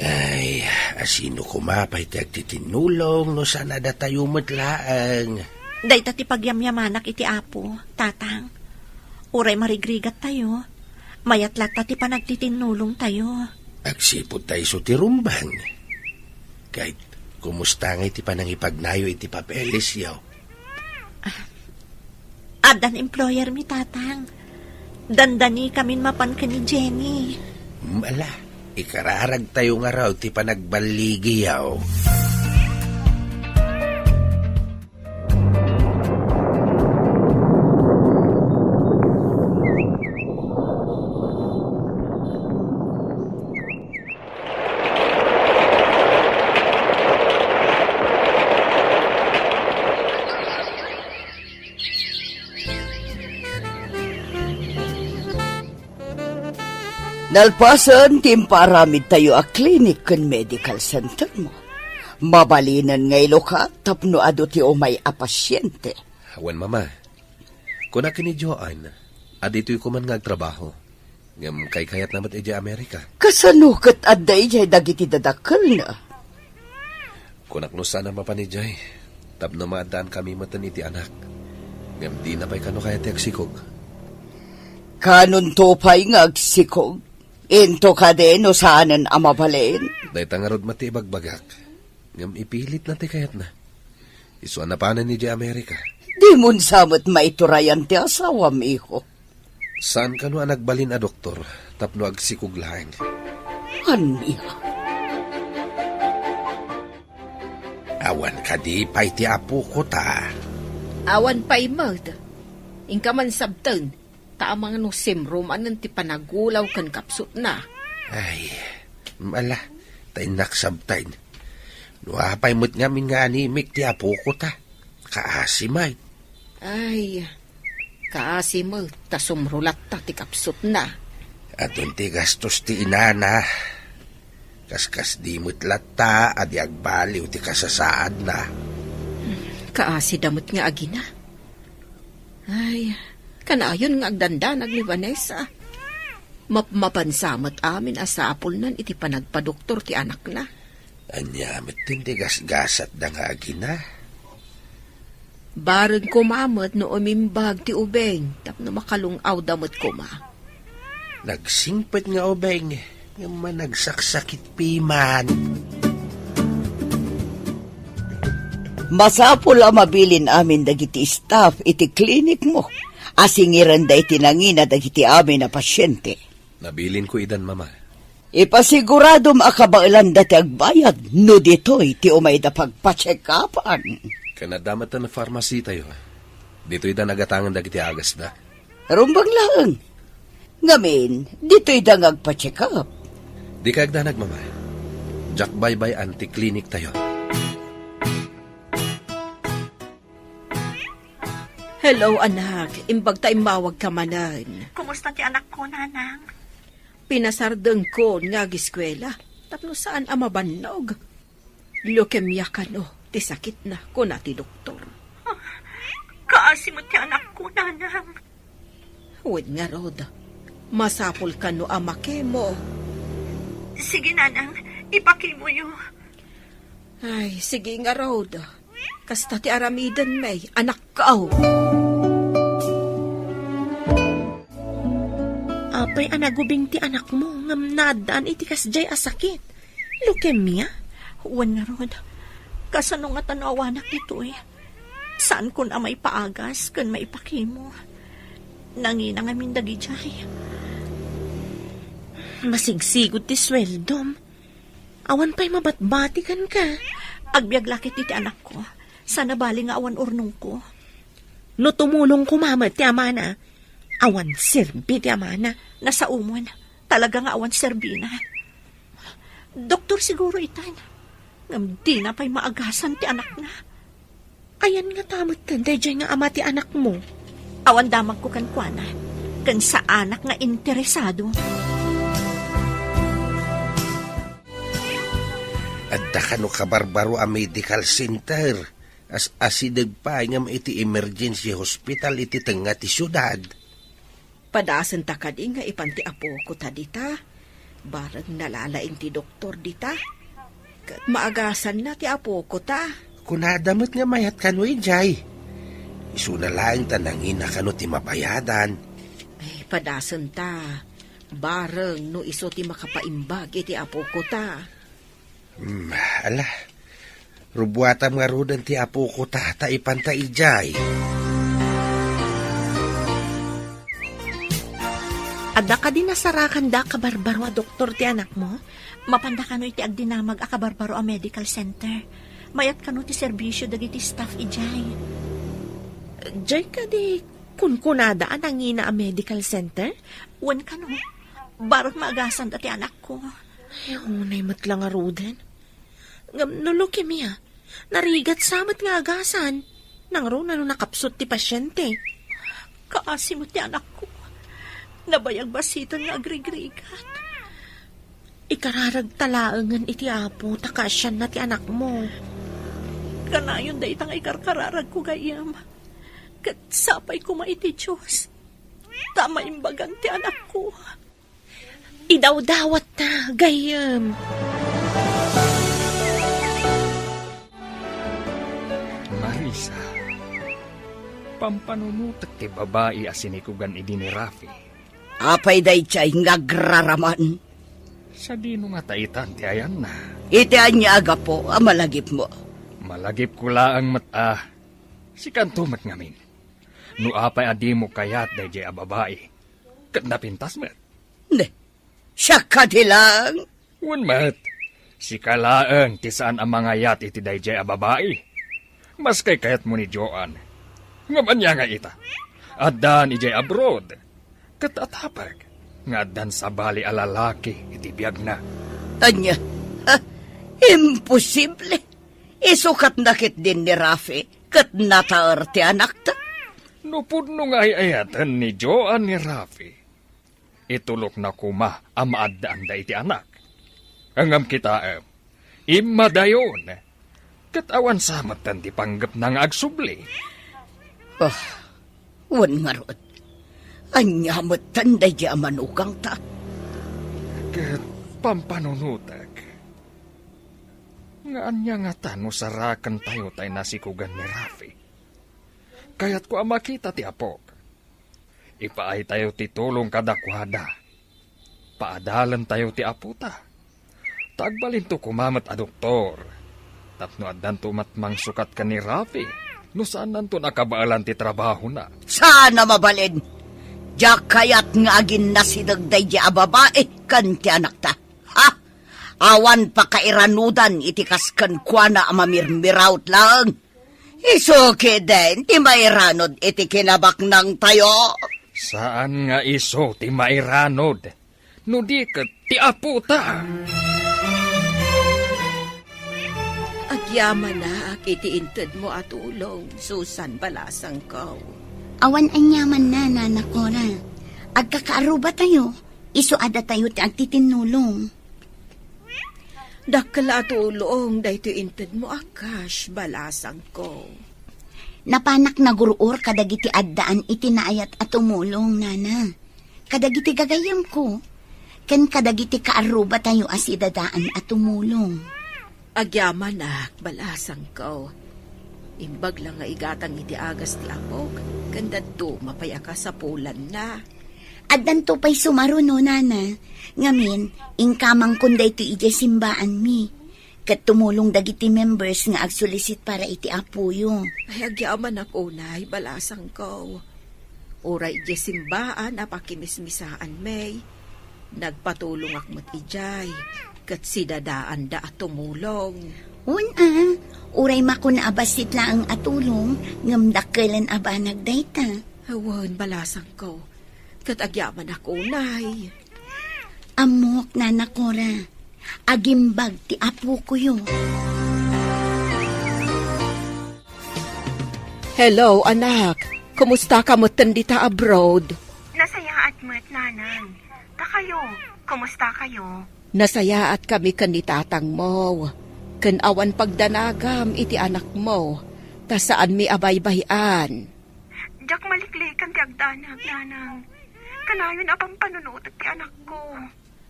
Ay, asino koma pay ti agtitinnulong no saan a datayo met laeng? Dayta ti pagyamyamanak iti Apo, Tatang. Uray marigrigattayo, mayat latta ti panagtitinnulongtayo. Agsipud ta isu ti rumbeng. Ket, kumusta ngay ti panangipagnayo iti papeles, yaw? Ah, addan employer mi, Tatang. Dandani kamin mapan ken ni Jenny. Hmm, ala. Ikararagtayo ngarud ti panagballigiyo. Nalpasen ti impaaramidtayo a clinic ken medical center mo, mabalinen nga ilukat tapno adu ti umay a pasiente. Wen, Mama, kunak ken ni Joan a ditoy koma nga agtrabaho, ngem kaykayatna met idiay Amerika. Kasano ket adda idiay dagiti dadakkelna? Kunak no saan a mapan idiay, tapno maaddaankamin met iti anak. Ngem dina pay kano kayat ti agsikog. Kanonto pay nga agsikog? Into kadi no saanen a mabalin? Dayta ngarud met ti ibagbagak. Ngem ipilitna ti kayatna. Isu a napanen idiay Amerika. Dimon sa met maiturayan ti asawam, iho. Saan kano a nagbalin a doktor tapno agsikog laeng? Ania? Awan kadi pay ti apokota? Awan pay met. Inka man sabten, ta amangan no simro manen ti panagulaw ken kapsutna. Ay, ala, ta innak sabten. No apay met ngamin nga animik ti apokota, kaasi met. Ay, kaasi met ta sumro latta ti kapsutna. Adun ti gastos ti inana. Kaskasdi met latta a di agbaliw ti kasasaadna. Kaasida met nga agina. Ay, kanayon nga agdandanag ni Vanessa. Mapmapansa met amin a sapulnan iti panagpadoktor ti anakna. Ania met ti gasgasatda nga agina? Bareng koma met no umimbag ti ubing tapno makalung-awda met koma. Nagsingpet nga ubing, ngem managsaksakit piman. Masapul a mabilin amin dagiti staff iti klinik mo a singirenda iti nangina dagiti amin a pasiente. Nabilinko idan, Mama. Ipasiguradom a kabaelanda ti agbayad no ditoy ti umayda pagpacheck-upan. Ken adda met a pharmacy tayo. Ditoyda nagatangan dagiti agasda. Rumbeng laeng. Ngamin, ditoyda nga agpacheck-up. Dika agdanag, Mama. Diak baybay-an ti klinik tayo. Hello, anak. Imbag ta immawagka manen. Kumusta ti anakko, Nanang? Pinasardengkon nga agiskuela tapno saan a mabannog. Leukemia kano ti sakitna, kuna ti doktor. Ah, kaasi met ti anakko, Nanang. Wen ngarud, masapul kano a makemo. Sige, Nanang, ipakemoyo. Ay, sige ngarud. Kasta ti aramiden, May, anakko. Apay a nagubing ti anakmo ngem naaddaan iti kasdiay a sakit? Leukemia? Wen ngarud, kasano ngata no awanak ditoy? Saankon a maipaagas ken maipakemo. Nangina ngamin dagidiay. Masigsigud ti sueldom. Awan pay mabatbati kenka. Agbiag la ketdi ti anakko. Sana bali nga awan urnongko. No tumulong koma met ti amana, awan serbi ti amana. Nasaomon, talaga nga awan serbina. Doktor siguro itan. Ngem dina pay maagasan ti anakna. Ayan ngata metten daydiay nga ama ti anakmo? Awan damagko kenkuana, ken saanak nga interesado. Adda kano kabarbaro a medical center, as asideg pay ngem iti emergency hospital iti tengnga ti siudad. Padasenta kadi nga ipan ti apokota dita? Bareng nalalaing ti doktor dita. Ket maagasanna ti apokota. Kunada met nga mayat kano idiay. Isuna laeng ta nangina kano ti mabayadan. Ay, padasenta. Bareng no isu ti makapaimbag iti apokota. Hmm, ala. Rubuatam ngaruden ti apokota ta ipanta idiay. Adda kadi nasarakanda a kabarbaro a doktor ti anakmo? Mapanda kano iti agdinamag a kabarbaro a medical center. Mayat kano ti serbisio dagiti staff idiay. Diay kadi kunkunada a nangina a medical center? Wen kano, barek maagasanda ti anakko. Ay, unay met la ngaruden. Ngem no leukemia, narigat sa met nga agasan. Nangruna no nakapsut ti pasyente. Kaasi met ti anakko. Nabayag basiten nga agrigrigat. Ikararagta laengen iti Apo ta kaasianna ti anakmo. Kanayon dayta nga ikarkararagko gayyem. Ket sapay koma iti Dios ta maimbagan ti anakko. Idawdawatta, gayyem. Marisa, pampanunotek ti babai a sinikugan idi ni Rafi. Apay daydiay nga agraraman? Sadino ngata itan ti ayanna? Iti ania a gapu a malagipmo? Malagipko laeng met a sikanto met ngamin. No apay a dimo kayat daydiay a babai, ket napintas met. Ne, siak kadi laeng? Wen met, sika laeng ti saan a mangayat iti daydiay a babai. Maski kayatmo ni Joan. Ngem ania nga ita? Addan idiay abroad. Ket atapek nga addan sabali a lalaki iti biagna. Ania? Ha? Imposible! Isukatna ketdin ni Rafi ket nataer ti anakta. No pudno nga ay-ayaten ni Joan ni Rafi, itulokna koma a maaddaanda iti anak. Ngem kitaem, immadayon, ket awan sa metten ti panggepna nga agsubli. Ah, wen ngarud, ania metten daydi a manukangta? Ket pampanunotek nga ania ngata no sarakentayo tay nasikugan ni Rafi? Kayatko a makita ti apok. Ipaaytayo ti tulong kadakuada. Paadalentayo ti apota. Ta agbalinto koma met a doktor. Tapno addanto met mangsukat ken ni Rafi no saannanto a kabaelan ti trabahona. Saan a mabalin! Diak kayat nga aginnasideg daydi a babai ken ti anakta. Ha? Awan pakairanudan iti kas kenkuana a mamirmiraut laeng. Isu ketdin ti mairanud iti kinabaknangtayo. Saan nga isu ti mairanud, no di ket ti apota. Agyamanak iti intedmo a tulong, Susan, balasangko. Awan aniamanna, Nana Cora. Agkakaarrubatayo, isu a datayo ti agtitinnulong. Dakkel a tulong daytoy intedmo a cash, balasangko. Napanak nagur-or kadagiti addaan iti naayat a tumulong, Nana. Kadagiti gagayyemko, ken kadagiti kaarrubatayo a sidadaan a tumulong. Agyamanak, balasangko. Imbag la nga igatang iti agas ti apok, ken dadduma pay a kasapulanna. Addanto pay sumaruno, Nana. Ngamin, inkamangkon daytoy idiay simbaanmi. Ket tumulong dagiti members nga agsulisit para iti apoyo. Ay, agyamanak unay, balasangko. Uray idiay simbaan a pakimismisaanmi, nagpatulongak met idiay, ket sidadaanda a tumulong. Wen a, uray makuna a bassit laeng a tulong, ngem dakkelen a banag dayta. Wen, balasangko, ket agyamanak unay. Ammok, Nana Cora, agimbag ti apokoyo. Hello, anak. Kumusta ka metten dita abroad? Nasayaat met, Nanang. Ta kayo, kumusta kayo? Nasayaat kami ken ni tatangmo. Ken awan pagdanagam iti anakmo, ta saanmi a baybay-an. Diak maliklikan ti agdanag, Nanang. Kanayon a pampanunotek ti anakko.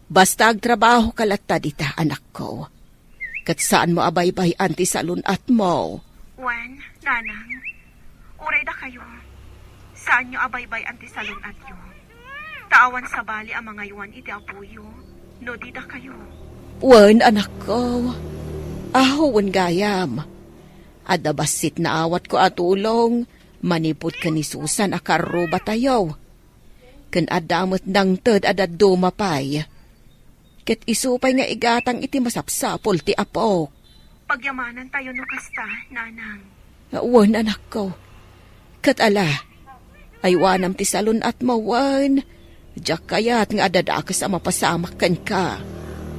Basta agtrabahoka latta dita, anakko. Ket saanmo a baybay-an ti salun-atmo. Wen, Nanang, uray dakayo, saanyo a baybay-an ti salun-atyo. Ta awan sabali a mangaywan iti apoyo, no di dakayo. Wen, anakko. Aho, wen gayam. Adda bassit naawatko a tulong manipud ken ni Susan a karrubatayo. Ken adda met nangted a dadduma pay. Ket isu pay nga igatang iti masapsapul ti apok. Pagyamanantayo no kasta, Nanang. Wen, anakko. Ket ala, aywanam ti salun-atmo wen. Diak kayat nga adadakes a mapasamak kenka.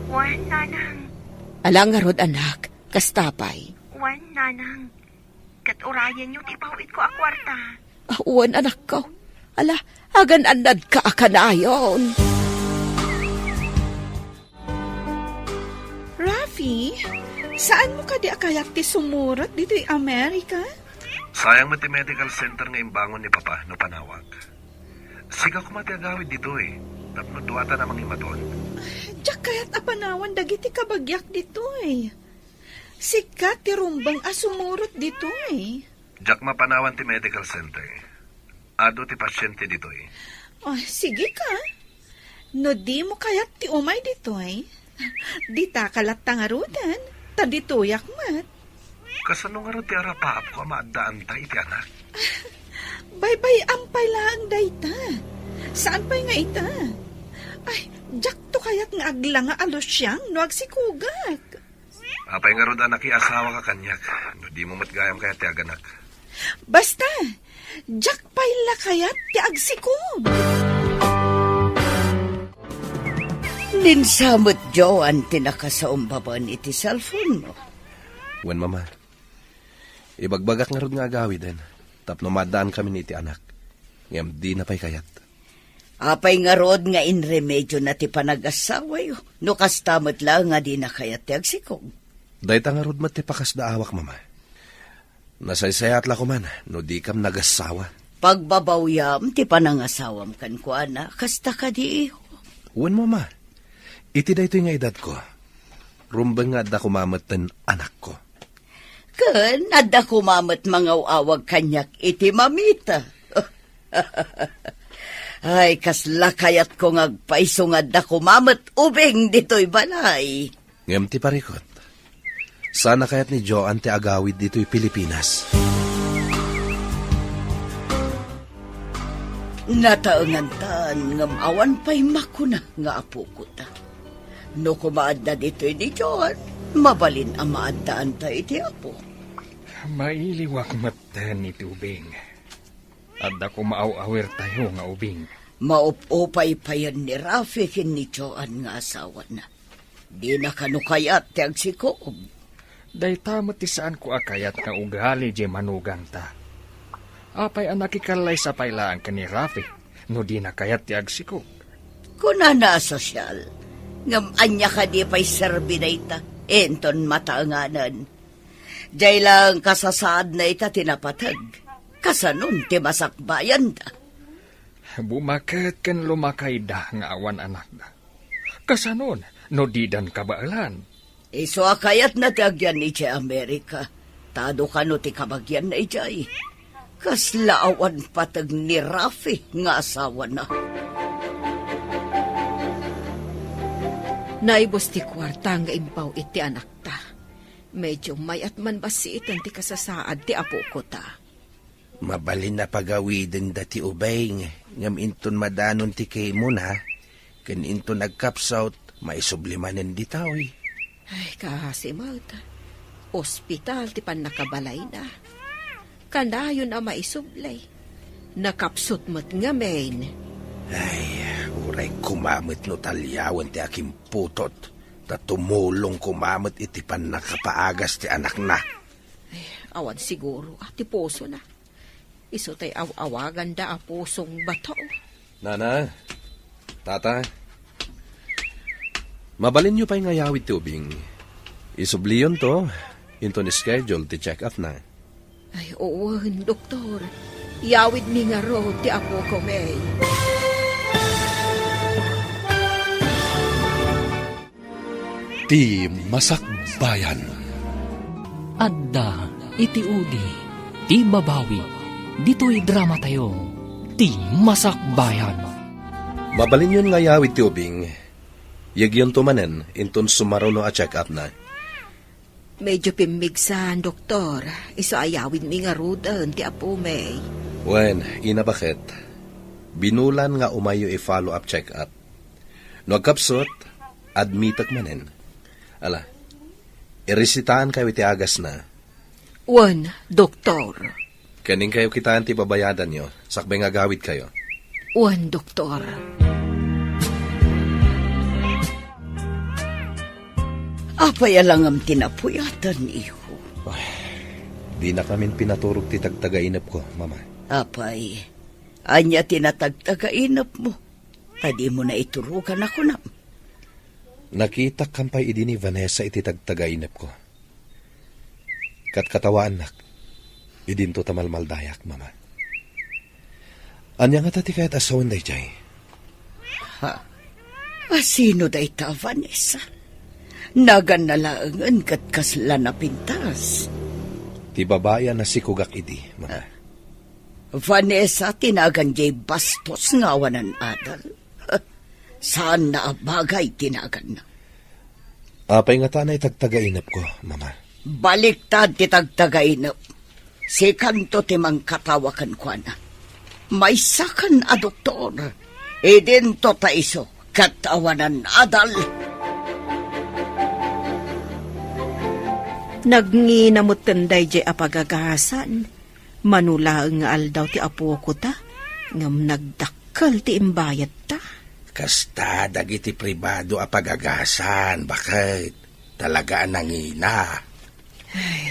Wen, Nanang. Ala ngarud, anak, kasta pay. Wen, Nanang. Ket urayenyo ti paw-itko a kuarta. Ah, wen, anakko. Ala, agan-annadka a kanayon. Rafi, saanmo kadi a kayat ti sumurot ditoy Amerika? Sayang met ti medical center nga imbangon ni Papa no panawak. Sika koma ti agawid ditoy, tapno duatan a mangimaton. Diak kayat a panawan dagiti kabagiak ditoy. Sika ti rumbeng a sumurot ditoy. Diak mapanawan ti medical center. Adu ti pasiente ditoy. Oh, sige ka. No dimo kayat ti umay ditoy, ditaka latta ngaruden, ta ditoyak met. Kasano ngarud ti arapaapko a maaddaanta iti anak? Baybay-am pay laeng dayta. Saan pay nga ita? Ay, diakto kayat nga aglanga a lusiang no agsikugak. Apay ngarud a nakiasawaka kaniak, no dimo met gayam kayat ti aganak? Basta, diak pay la kayat ti agsikog. Ninsa met, Joan, ti nakasaumbaban iti cellphone mo. Wen, Mama. Ibagbagak ngarud nga agawiden, tapno maaddaankamin iti anak. Ngem dina pay kayat. Apay ngarud nga inremediona ti panagasawayo, no kasta met la nga dina kayat ti agsikog? Dayta ngarud met ti pakasdaawak, Mama. Nasaysayaat la koman no dikam nagasawa. Pagbabawyam ti panangasawam kenkuana, kasta kadi, iho? Wen, Mama. Iti daytoy nga edadko, rumbeng nga adda koma metten anakko. Ken adda koma met mangaw-awag kaniak iti mamita. Ay, kasla kayatko nga agpayso nga adda koma met ubing ditoy balay. Ngem ti parikut, saan a kayat ni Joan ti agawid ditoy Pilipinas? Nataengantan ngem awan pay makuna nga apokota. No koma adda ditoy ni Joan, mabalin a maaddaanta iti Apo. Mailiwak metten iti ubing. Adda koma aw-awirtayo nga ubing. Maup-upay payen ni Rafi ken ni Joan nga asawana. Dina kano kayat ti agsikob? Dayta met ti saanko a kayat nga ugali diay manugangta. Apay a nakikallaysa pay laeng ken ni Rafi no dina kayat ti agsikob? Kunana a sosyal, ngem ania kadi pay serbi dayta inton mataenganen? Diay laeng kasasaadna ita ti napateg. Kasanon ti masakbayanda? Bumaket ken lumakayda nga awan anakda. Kasanon no didan kabaelan? Isu a kayatna ti agyan idiay Amerika, ta adu kano ti kabagianna idiay. Kasla awan pateg ni Rafi nga asawana. Naibus ti kuarta nga impaw iti anakta. Medyo mayat man bassiten ti kasasaad ti apokota. Mabalin a pagawidenda ti ubing, ngem inton madanon ti kimona, ken inton agkapsut, maisubli manen ditoy. Ay, kaasi met. Ospital ti pannakabalayna. Kanayon a maisubli. Nakapsut met ngamin. Ay, uray koma met no taliawen ti akimputot, ta tumulong koma met iti pannakapaagas ti anakna. Ay, awan siguro a ti pusona. Isu tay aw-awaganda a pusong bato. Nana, Tata, mabalinyo pay nga ayawid ti ubing. Isubliyonto, inton schedule ti check-up na. Ay, wen, doktor. Iyawidmi ngarud ti apoko, May. Ti Masakbayan. Adda iti udi ti babawi ditoy dramatayo, Ti Masakbayan. Mabalinyon nga ayawid ti ubing, yekyonto manen inton sumaruno a check-up na. Medyo pimmigsan, doktor. Isu a ayawidmi ngaruden ti apomi. Wen, ina, baket? Binulan nga umayyo i-follow-up check-up. No agkapsut, admitek manen. Ala, iresitaankayo iti agasna. Wen, doktor. Ken inkayo kitaen ti babayadanyo, sakbay nga agawidkayo. Wen, doktor. Apay a langam ti napuyatanyo? Ay, dinakamin pinaturog ti tagtagainepko, Mama. Apay, ania ti natagtagainepmo? Ta dimo naiturogan a kunam. Nakitak kampay idi ni Vanessa iti tagtagainepko. Katkatawaannak, idinto ta malmaldayak, Mama. Ania ngata ti kayat a sawen daydiay? Ha? A sino dayta, Vanessa? Naganna laengen ket kasla napintas. Ti babai a nasikogak idi, Mama. Ah. Vanessa ti nagan diay bastos nga awanan adal. Saanna a bagay ti naganna. Apay ngata a naitagtagainepko, Mama? Baliktad ti tagtagainep. Sikanto ti mangkatawa kenkuana. Maysakan a doktor. Idinto ta isu ket awanan adal. Nagngina metten daydiay a pagagasan. Mano laeng nga aldaw ti apokota, ngem nagdakkel ti imbayadta. Kasta dagiti pribado a pagagasan, baket. Talaga a nangina. Ay,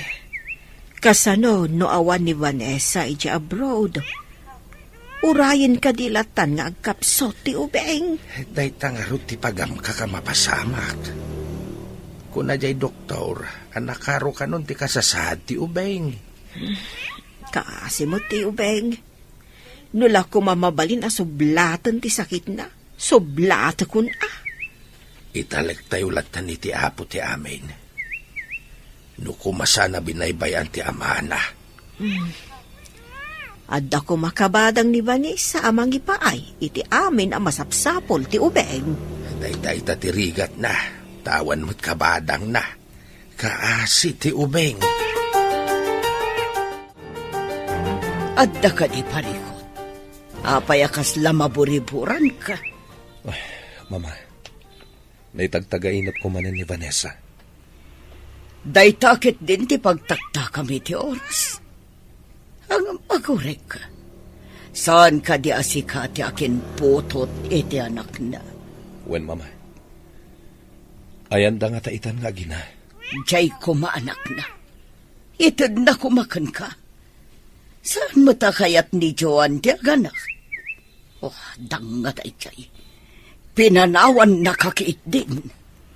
kasano no awan ni Vanessa idiay abroad? Urayen kadi latan nga agkapsut ti ubing? Dayta ngarud ti pagamkak a mapasamak. Kuna diay doktor a nakarukanon ti kasasaad ti ubing. Kaasi met ti ubing. No la koma mabalin a sublaten ti sakitna, sublatekon a. Italektayo lattan iti Apo ti amin. No koma saan a binaybay-an ti amana. Hmm. Adda koma kabadang ni Vanessa a mangipaay iti amin a masapsapul ti ubing. Dayta ita ti rigatna, ta awan met kabadangna. Kaasi ti ubing. Adda kadi parikut? Apay a kasla maburiburanka? Ay, Mama, naitagtagainepko manen ni Vanessa. Dayta ketdin ti pagtaktakam iti oras. Ngem agurek, saan kadi a sika ti akinputot iti anakna? Wen, Mama. Ayanda ngata itan nga agina. Diay koma anakna. Itedna koma kenka. Saan met a kayat ni Joan ti aganak? Oh, dangngata idiay. Pinanawannaka ketdin.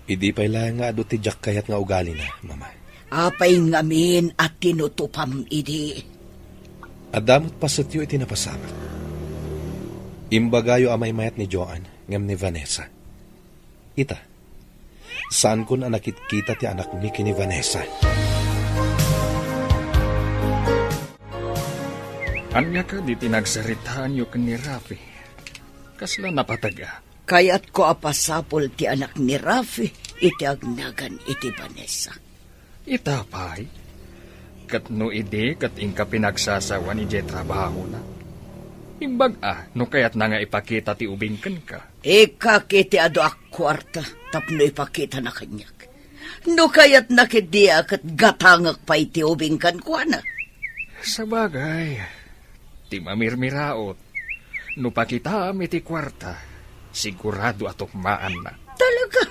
Idi pay laeng nga adu ti diak kayat nga ugalina, Mama. Apay ngamin a tinutupam idi? Adda met pasetyo iti napasamak. Imbagayo a maymayat ni Joan ngem ni Vanessa. Ita, saankon a nakitkita ti anakmi ken ni Vanessa. Ania kadi ti nagsaritaanyo ken ni Rafi? Kasla napateg a? Kayatko a pasapul ti anak ni Rafi iti agnagan iti Vanessa. Ita pay, ket no idi ket inka pinagsasawan idiay trabahona, imbag a no kayatna nga ipakita ti ubing kenka. Ikkak iti adu a kuarta tapno ipakitana kaniak. No kayatna ketdi a ket gatangek pay ti ubing kenkuana. Sabagay, ti mamirmiraot, no pakitaam iti kuarta, sigurado a tukmaanna. Talaga?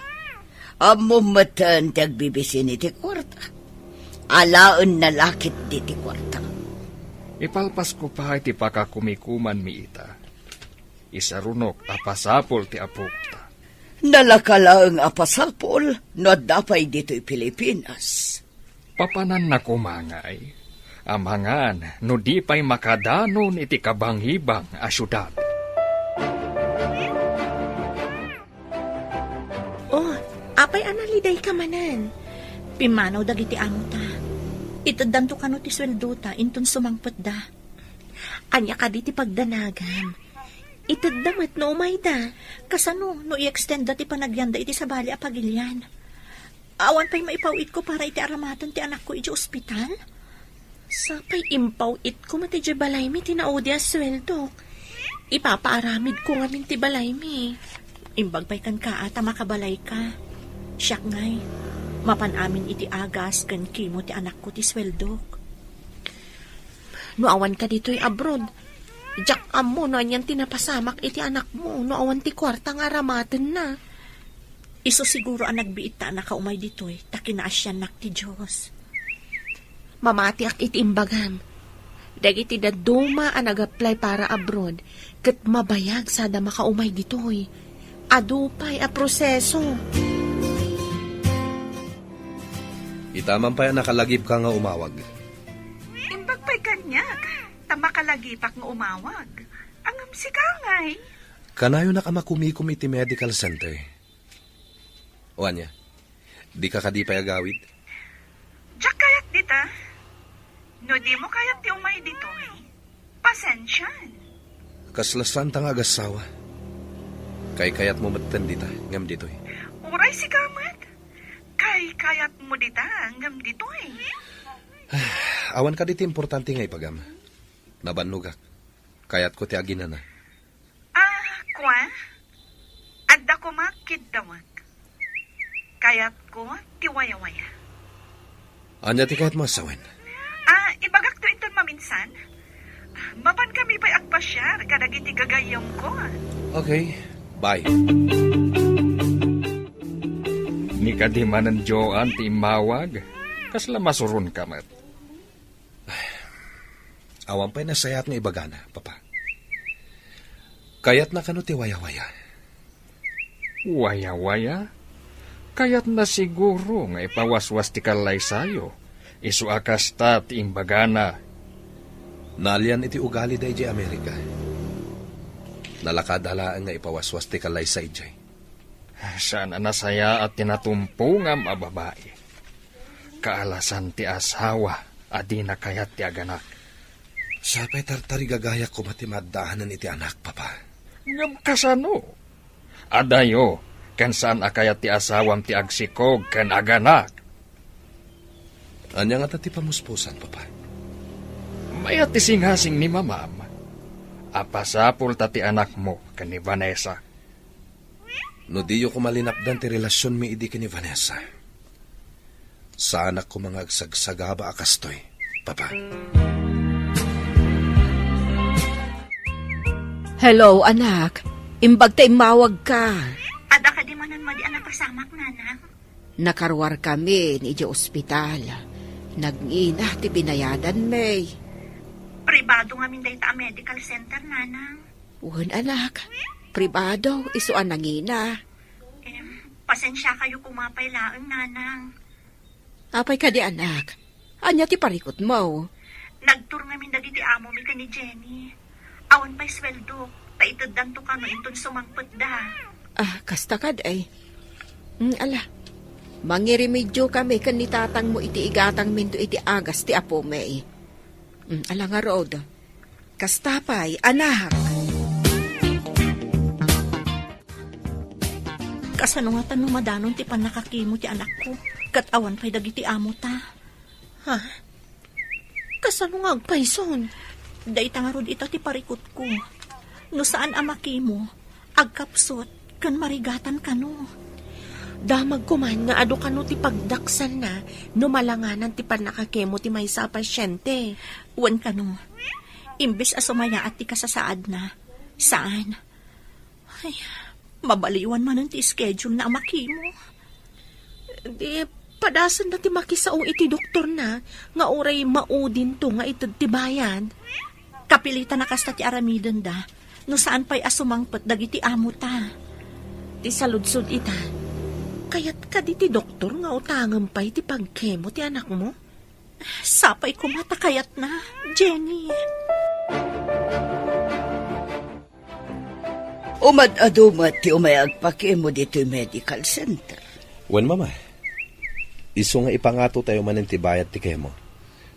Ammom metten ti agbibisin iti kuarta. Alaenna la ketdi ti kuarta. Ipalpasko pay ti pakakumikumanmi ita. Isarunok a pasapul ti apok ta. Nalaka laeng a pasapul no adda pay ditoy Pilipinas. Papananna koma ngay, amangan no di pay makadanon iti kabangibang a siudad. Oh, apay a nalidayka manen? Pimmanaw dagiti amota. Iteddanto kano ti sueldota inton sumangpetda. Ania kadi ti pagdanagam? Itedda met no umayda. Kasano no i-extendda ti panagyanda iti sabali a pagilian? Awan pay maipaw-itko para iti aramaten ti anakko idiay ospital? Sapay impaw-itko met idiay balaymi ti naudi a sueldok. Ipapaaramidko ngamin ti balaymi. Imbag pay kenka a ta makabalayka. Siak ngay, mapan amin iti agas ken kimo ti anakko ti sueldok. No awanka ditoy abroad, diak ammo no anian ti napasamak iti anakmo no awan ti kuarta nga aramatenna. Isu siguro a nagbiitta a nakaumay ditoy ta kinaasiannak ti Dios. Mamatiak iti imbagam. Dagiti dadduma a nag-apply para abroad ket mabayag sada makaumay ditoy. Adu pay a proseso. Itaman pay a nakalagipka nga umawag. Imbag pay kaniak, ta makalagipak nga umawag. Ngem sika ngay. Kanayonak a makumikom iti medical center. O ania, dika kadi pay agawid? Diak kayat dita. No dimo kayat ti umay ditoy, pasensian. Kasla saanta nga agassawa. Kaykayatmo metten dita, ngem ditoy. Uray sika met. Kaykayatmo dita, ngem ditoy. Awan kadi ti importante nga ipagam. Nabannogak. Kayatko ti aginana. Ah, kua? Adda koma kiddawek. Kayatko ti wayawaya. Ania ti kayatmo a sawen? Ah, ibagakto inton maminsan. Mapan kami pay agpasiar kadagiti gagayyemko. Okay, bye. Ni kadi manen Joan ti immawag, kasla masuronka met. Awan pay nasayaat nga ibagana, Papa. Kayatna kano ti wayawaya? Wayawaya? Kayatna siguro nga ipawaswas ti kallaysayo. Isu a kasta ti imbagana. Naalian iti ugali daydiay Amerika. Nalakada laeng nga ipawaswas ti kallaysa idiay. Saan a nasayaat ti natumpongam a babai. Kaalasan ti asawa a dina kayat ti aganak. Sapay tartarigagayak koma ti maaddaanan iti anak, Papa. Ngem kasano? Adayo, ken saan a kayat ti asawam ti agsikog ken aganak. Ania ngata ti pamuspusan, Papa? Mayat ti singasing ni Mamam a pasapulta ti anakmo ken ni Vanessa. No diyo koma linapdan ti relasionmi idi ken ni Vanessa, saanak koma nga agsagsagaba a kastoy, Papa. Hello, anak. Imbag ta immawagka. Adda kadi manen madi a napasamak, Nanang? Nakaruarkami idiay ospital. Nagngina ti binayadanmi. Pribado ngamin dayta a medical center, Nanang. Wen, anak. Pribado, isu a nangina. Em, pasensiakayo koma pay laeng, Nanang. Apay kadi, anak? Ania ti parikutmo? Nagtur ngamin dagiti amomi ken ni Jenny. Awan pay sueldo, ta iteddanto kano inton sumangpetda. Ah, kasta kadi. Mm, ala. Mangiremedio kami ken ni tatangmo iti igatangminto iti agas ti apomi. Mm, ala ngarud. Kasta pay, anak. Kasano ngata no madanon ti pannakakemo ti anakko, ket awan pay dagiti amota? Ha? Kasano nga agpayson? Dayta ngarud ita ti parikutko. No saan a makemo, agkapsut, ken marigatan kano. Damagko man nga adu kano ti pagdaksanna no malanganan ti pannakakemo ti maysa a pasiente. Wen kano, imbes a sumayaat ti kasasaadna, saan. Ay, mabaliwan manen ti schedule na a makemo. Di, padasenna ti makisao iti doktorna nga uray maudinto nga ited ti bayad. Kapilitan a kasta ti aramidenda no saan pay a sumangpet dagiti amota. Ti saludsod ita, kayat kadi ti doktor nga utangem pay ti pagkemo ti anakmo? Sapay koma ta kayatna, Jenny. Umad-adu met ti umay agpakemo ditoy medical center. Wen, Mama. Isu nga ipangato tayo manen ti bayad ti kemo,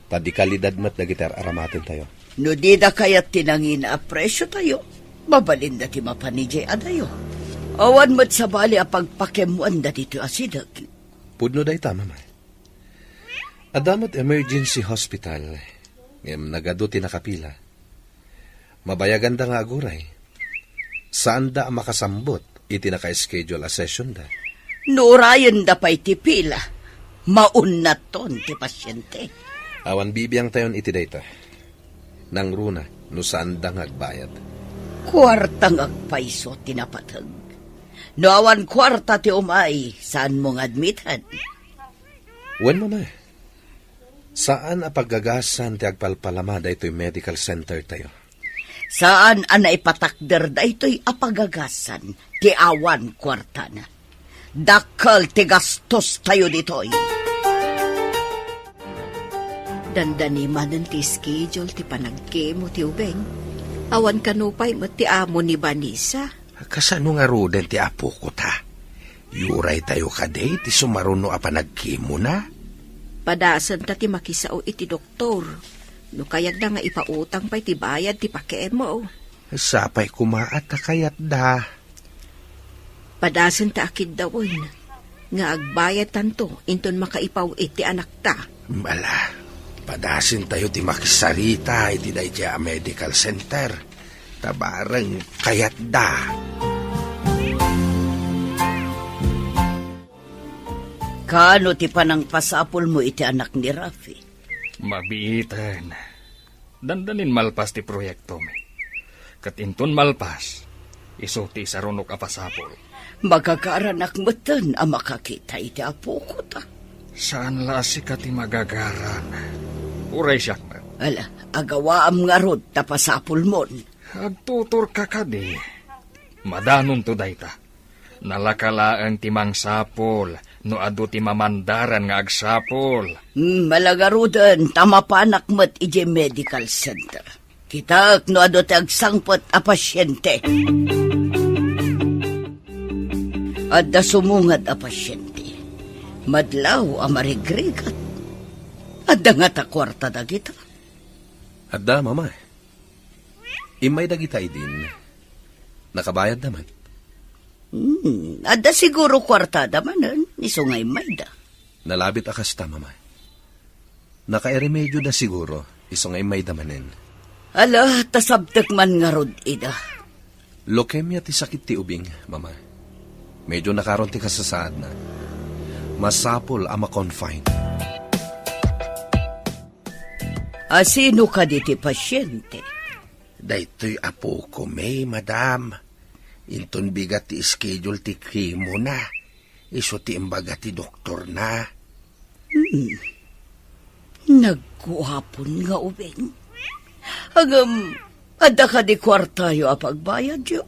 ta di kalidad met dagiti ar-aramaten tayo. No dida kayat ti nangina a presyo tayo, mabalinda ti mapan idiay adayo. Awan met sabali a pagpakemmoanda ditoy asideg. Pudno dayta, Mama. Adda met emergency hospital, ngem nagadu ti nakapila. Mabayaganda nga aguray. Saanda a makasambut iti naka-schedule a sessionda. No urayenda pay ti pila, maunnaton ti pasiente. Awan bibiangtayon iti dayta. Nangruna no saanda nga agbayad. Kuarta nga agpayso ti napateg. No awan kuarta ti umay, saanmo nga admiten. Wen, Mama. Saan a paggagasan ti agpalpalama daytoy medical center tayo. Saan a naipatakder daytoy a pagagasan ti awan kuartana. Dakkel ti gastos tayo ditoy. Dandani manen ti schedule ti panagkemo ti ubing. Awan kano pay met ti amo ni Vanessa. Kasano ngaruden ti apoko ta? Yuray tayo kadi ti sumaruno a panagkemona? Padasen ta ti makisao iti doktor. No kayatda nga ipautang pay ti bayad ti pakemo. Sapay koma a ta kayatda. Padasen ta a kiddawen nga agbayad tanto inton makaipaw-it ti anakta. Ala, padasen tayo ti makisarita iti daydiay a medical center. Ta bareng kayatda. Kano ti panangpasapulmo iti anak ni Rafi? Mabiiten. Dandanin malpas ti proyektom. Ket inton malpas, isu ti isarunok a pasapul. Magagaranak metten a makakita iti apoko ta. Saan la a sika ti magagaran. Uray siak met. Ala, agawaam ngarud ta pasapulmon. Agtuturka kadi. Madanonto dayta. Nalaka laeng ti mangsapul no adu ti mamandaran nga agsapul. Hmm, ala ngaruden ta mapanak met idiay medical center. Kitaek no adu ti agsangpet a pasiente. Adda sumungad a pasiente. Madlaw a marigrigat. Adda ngata kuarta dagita? Adda, Mama. Immay dagita idin. Nakabayadda man. Hmm, adda siguro kuartada manen, isu nga immayda. Nalabit a kasta, Mama. Nakairemedioda siguro, isu nga immayda manen. Ala, ta sabtek man ngarud ida. Leukemia ti sakit ti ubing, Mama. Medyo nakaron ti kasasaadna. Masapul a ma-confine. A sino kadi ti pasiente? Daytoy apoko, May, madam. Inton bigat ti schedule ti chemo na. Isu ti imbaga ti doktor na. Hmm. Nagguapon nga ubing. Ngem, adda kadi kuartayo a pagbayadyo?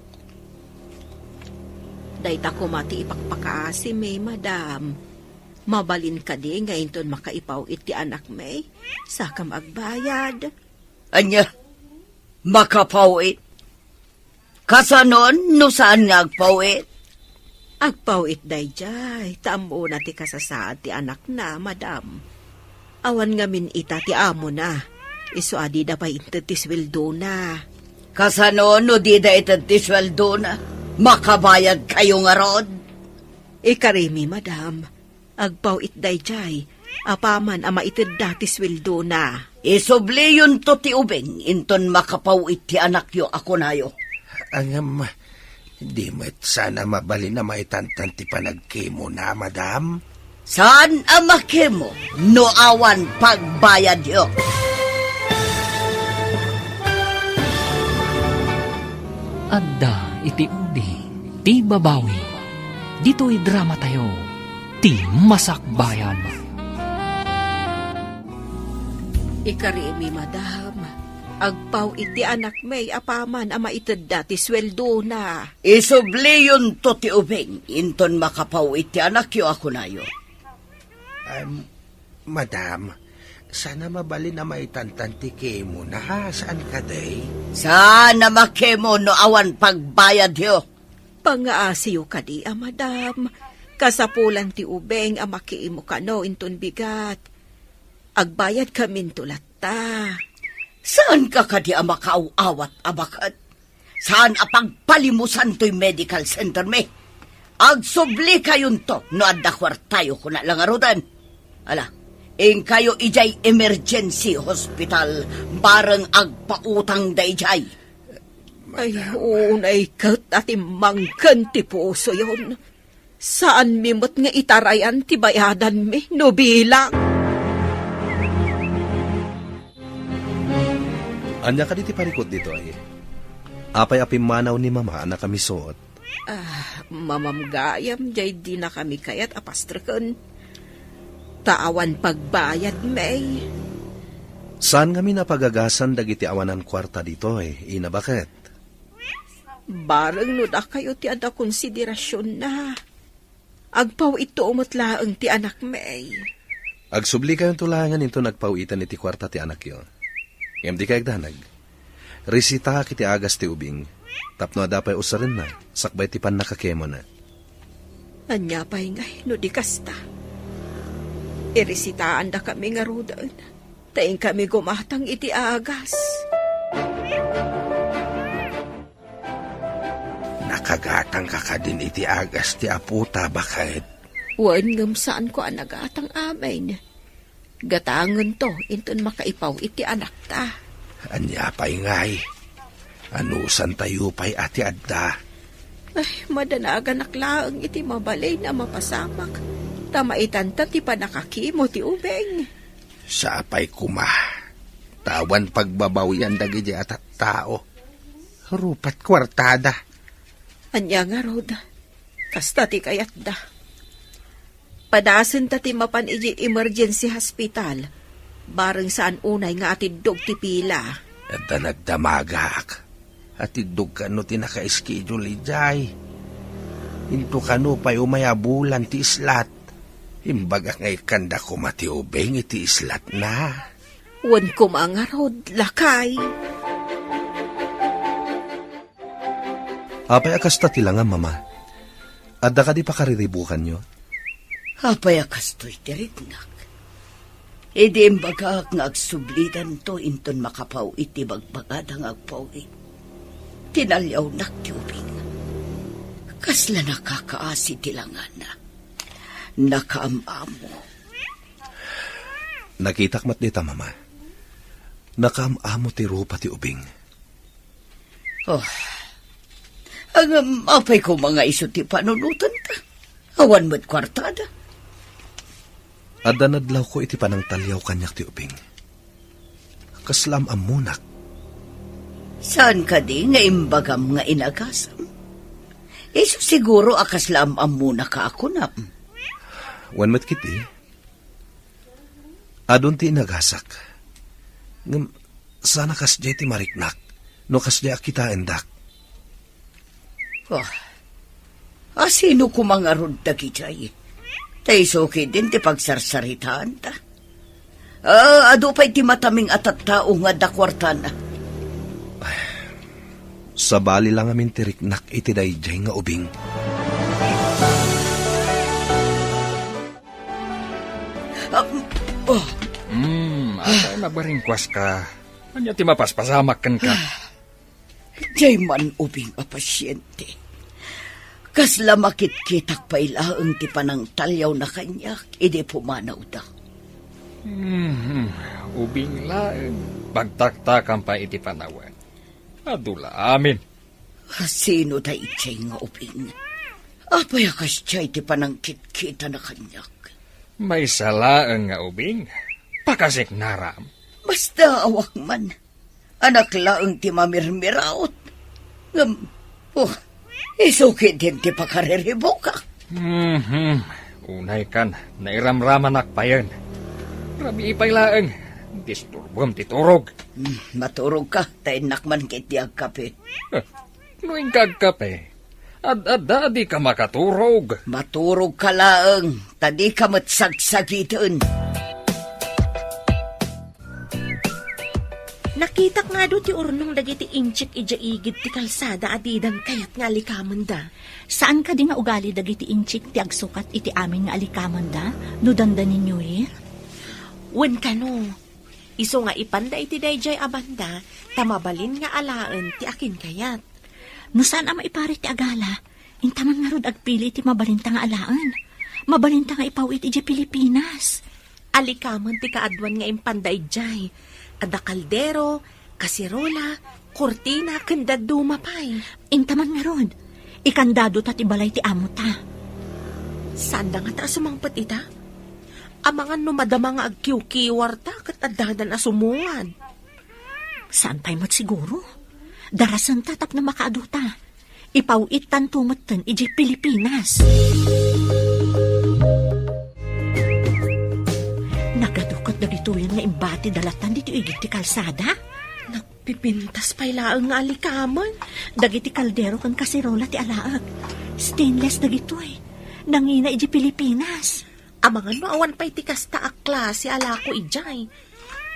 Dayta koma ti ipakpakaasi, May, madam. Mabalin kadi nga inton makaipaw-it ti anak, May, sakam agbayad? Ania? Makapaw-it? Kasanon no saan nga agpaw-it? Agpaw-it daydiay, ta ammona ti kasasaad ti anakna, madam. Awan ngamin ita ti amona. Isu a dida pay inted ti sueldona. Kasano no dida ited ti sueldona? Makabayadkayo ngarud? Ikarimi, madam. Agpaw-it daydiay, apaman a maitedda ti sueldona. Isubliyonto ti ubing inton makapaw-it ti anakyo a kunayo. Ngem, di met sana mabalin a maitantan ti panagkemona, madam? Saan a makemo no awan pagbayadyo. Adda iti udi ti babawi. Ditoy dramatayo, ti Masakbayan. Ikarimi, madam, agpaw-it ti anakmi apaman a maitedda ti sueldona. Isubliyonto ti ubing inton makapaw-it ti anakyo a kunayo. Em, madam, saan a mabalin a maitantan ti kemona, saan kadi? Saan a makemo no awan pagbayadyo. Pangaasiyo kadi a madam, kasapulan ti ubing a makemo kano inton bigat. Agbayadkaminto latta. Saanka kadi a makaaw-awat a baket? Saan a pagpalimusan toy medical center mi? Agsublikayonto no adda kuartayo, kuna la ngaruden. Ala, inkayo idiay emergency hospital, bareng agpautang daydiay. Ay, unay ket a timmangken ti pusoyon. Saanmi met nga itarayan ti bayadanmi no bilang. Ania kadi ti parikut ditoy? Apay a pimmanaw ni Mama a nakamisuot? Ah, mamam gayam, jay dinakami kayat a pastreken. Ta awan pagbayad, May. Saan ngamin a pagagasan dagiti awanan kuarta ditoy, Ina, baket? Bareng no dakayo ti adda konsiderasionna. Agpaw-itto met laeng ti anak, May. Agsublikayonto laengen inton agpaw-iten iti kuarta ti anakyo. Ngem dikay agdanag. Resitaak iti agas ti ubing, tapno adda pay usarenna, sakbay ti pannakakemona. Ania pay ngay no di kasta? Iresitaandakami ngaruden, ta inkami gumatang iti agas. Nakagatangka kadin iti agas ti apota, baket? Wen, ngem saanko a nagatang amin. Gatangento inton makaipaw iti anakta. Ania pay ngay? Anusantayo pay a ti adda? Ay, madanaganak laeng iti mabalin a mapasamak, ta maitanta ti pannakakemo ti ubing. Sapay koma, ta awan pagbabawian dagiti a tattao. Rupat kuartada. Ania ngarud? Kasta ti kayatda. Padasenta ti mapan idiay emergency hospital. Bareng saan unay nga atiddog ti pila. Adda nagdamagak. Atiddog kano ti naka-schedule idiay. Into kano pay umay a bulan ti islat. Imbagak nga ikkanda koma ti ubing iti islatna. Wen koma ngarud, lakay. Apay a kasta ti langam, Mama? Adda kadi pakariribukanyo? Apay a kastoy ti riknak? Idi imbagak nga agsublidanto inton makapaw-it ti bagbagada nga agpaw-it, tinaliawnak ti ubing. Kasla nakakaasi ti langana. Nakaam-amo. Nakitak met dita, Mama. Nakaam-amo ti rupa ti ubing. Oh. Ngem apay koma nga isu ti panunotanta? Awan met kuartada. Adda nadlawko iti panangtaliaw kaniak ti ubing. Kasla am-ammonak. Saan kadi nga imbagam nga inagasam? Isu siguro a kasla am-ammonak a kunam. Wen met ketdi, adun ti inagasak. Ngem saan a kasdiay ti mariknak no kasdiay a kitaendak. Oh. A sino koma ngarud dagidiay? Ta isu ketdin ti pagsarsaritaanta. Ah, adu pay ti mataming a tattao nga adda kuartana. Sabali la ngamin ti riknak iti daydiay nga ubing. Ah, oh. Hmm, apay mabaringkuaska? Ania ti mapaspasamak kenka? Diay man ubing a pasiente. Kasla makitkitak pay laeng ti panangtaliawna kaniak idi pumanawda. Mhm. Ubing laeng. Pagtaktakam pay iti panawen. Adu la amin. Sino daydiay nga ubing? Apay a kasdiay ti panangkitkitana kaniak? Maysa laeng nga ubing. Pakasiknaram. Basta awak man. Anak laeng ti mamirmiraot. Ngem, oh, isu ketdin ti pakariribukak. Mhm. Unay kan, nairamramanak payen. Rabii pay laeng, disturbom ti turog. Hmm, maturogka, ta innak man ketdi agkape. Eh, no inka agkape, ad-adda a dika makaturog. Maturogka laeng, ta dika met sagsagiten. Nakitak nga adu ti urnong dagiti inchik idiay igid ti kalsada a didan kayat nga alikamenda. Saan kadi nga ugali dagiti inchik ti agsukat iti amin nga alikamenda no dandani New Year? Wen kano, isu nga ipanda iti daydiay a banda, ta mabalin nga alaen ti akinkayat. No saan a maiparit ti agala, inta man ngarud agpili ti mabalinta nga alaen. Mabalinta nga ipaw-it idiay Pilipinas. Alikamen ti kaaduan nga impanda idiay. Adda kaldero, Kaserola, kurtina, ken dadduma pay. Inta man ngarud, ikandado ta ti balay ti amo ta. Saan da ngata a sumangpet ita? Amangan no madama nga agkiwkiwar ta ket addadan a sumungad. Saan pay met siguro? Darasen ta tapno makaadu ta. Ipaw-ittanto metten idiay Pilipinas. Nagadu ket dagitoyen nga imbati dalatan ditoy igid ti kalsada? Nagpipintas pay laeng nga alikamen. Dagiti kaldero ken kaserola ti alaek. Stainless dagitoy. Nangina idiay Pilipinas. Amangan no awan pay ti kasta a klase a lako idiay.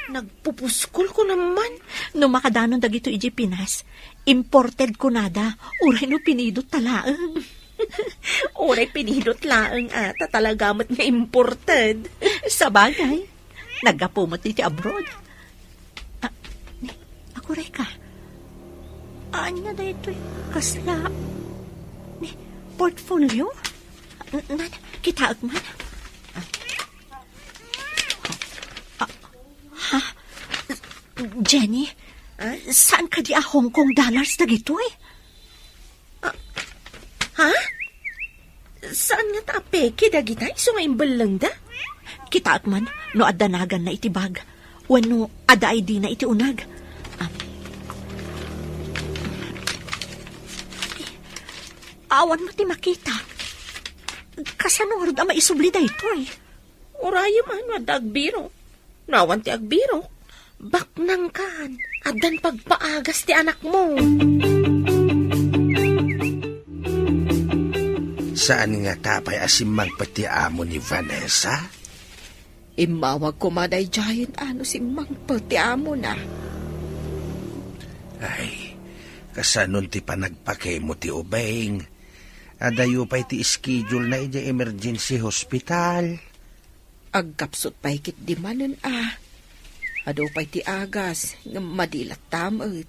Nagpupuskol ko naman. No makadanon dagito idiay Pinas, imported kunada, uray no pinidot ta laeng. Uray pinidot laeng, a, ta talaga met nga imported. Sabagay, naggapu met iti abroad. Ah, ni, aguray ka. Ania daytoy? Kasla, ni, portfolio? N-, nan, kitaek man. Ah. Ah, ha? Jenny, ah? Saan kadi a Hong Kong dollars dagitoy? Ah, ha? Saan ngata a peke dagita isu nga imbellengda? Kitaek man no adda naganna iti bag wenno adda I D na iti uneg. Ah. Awan met ti makita. Kasano ngarud a maisubli daytoy? Urayem a no adda agbirok. No awan ti agbirok, baknangkan, addan pagpaagas ti anakmo. Saan ngata pay a simmangpet ti amo ni Vanessa? Immawag koma daydiayen a no simmangpet ti amona. Ay, kasanon ti panagpakemo ti ubing? Adayo pay ti schedule na idiay emergency hospital. Agkapsut pay ketdi manen a. Adu pay ti agas, ngem madi latta met.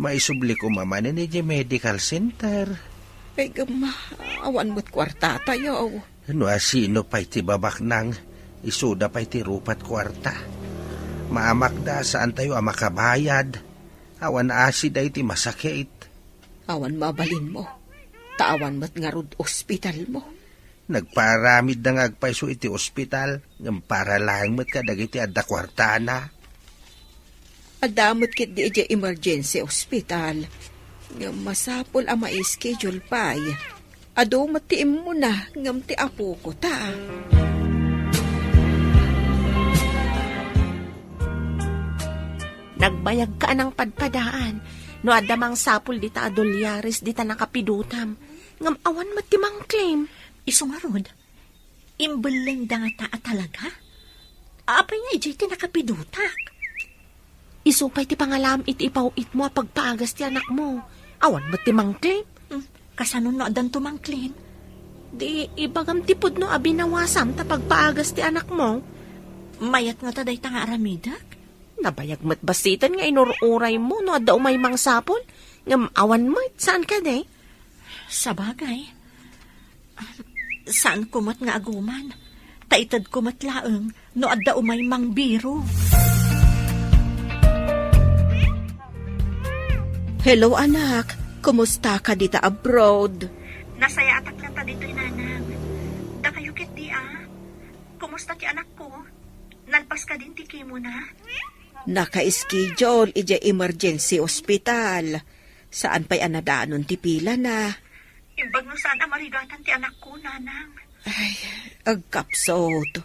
Maisubli koma manen idiay medical center. Ay, ngem awan met kuartatayo. No asino pay ti babaknang, isuda pay ti rupat kuarta. Maamakda, saantayo a makabayad. Awan asi daytoy masakit. Awan mabalinmo, ta awan met ngarud ospitalmo. Nagpaaramidda nga agpayso iti ospital, ngem para laeng met kadagiti adda kuartana. Adda met ketdi idiay emergency hospital, ngem masapul a ma-schedule pay. Adu met ti immuna ngem ti apoko ta. Nagbayagka a nangpadpadaan no adda mangsapul dita a dolyares dita nakapidutam, ngem awan met ti mangclaim. Isu ngarud, imbellengda ngata a talaga? Apay nga idiay ti nakapidutak? Isu pay ti pangalaam iti ipaw-itmo a pagpaagas ti anakmo. Awan met ti mangclaim. Hmm, kasano no addanto mangclaim? Di ibagam ti pudno a binawasam ta pagpaagas ti anakmo. Mayat ngata dayta nga aramidek? Nabayag met bassiten nga inur-uraymo no adda umay mangsapul, ngem awan met, saan kadi? Sabagay. Saanko met nga aguman, ta itedko met laeng no adda umay mangbiro. Hello, anak. Kumusta ka dita abroad? Nasayaatak latta ditoy, nanang. Dakayo ketdi, a? Kumusta ti anakko? Nalpas kadin ti chemo na? Naka-schedule idiay emergency hospital. Saan pay a nadanon ti pilana. Imbag no saan a marigatan ti anakko, nanang. Ay, agkapsut.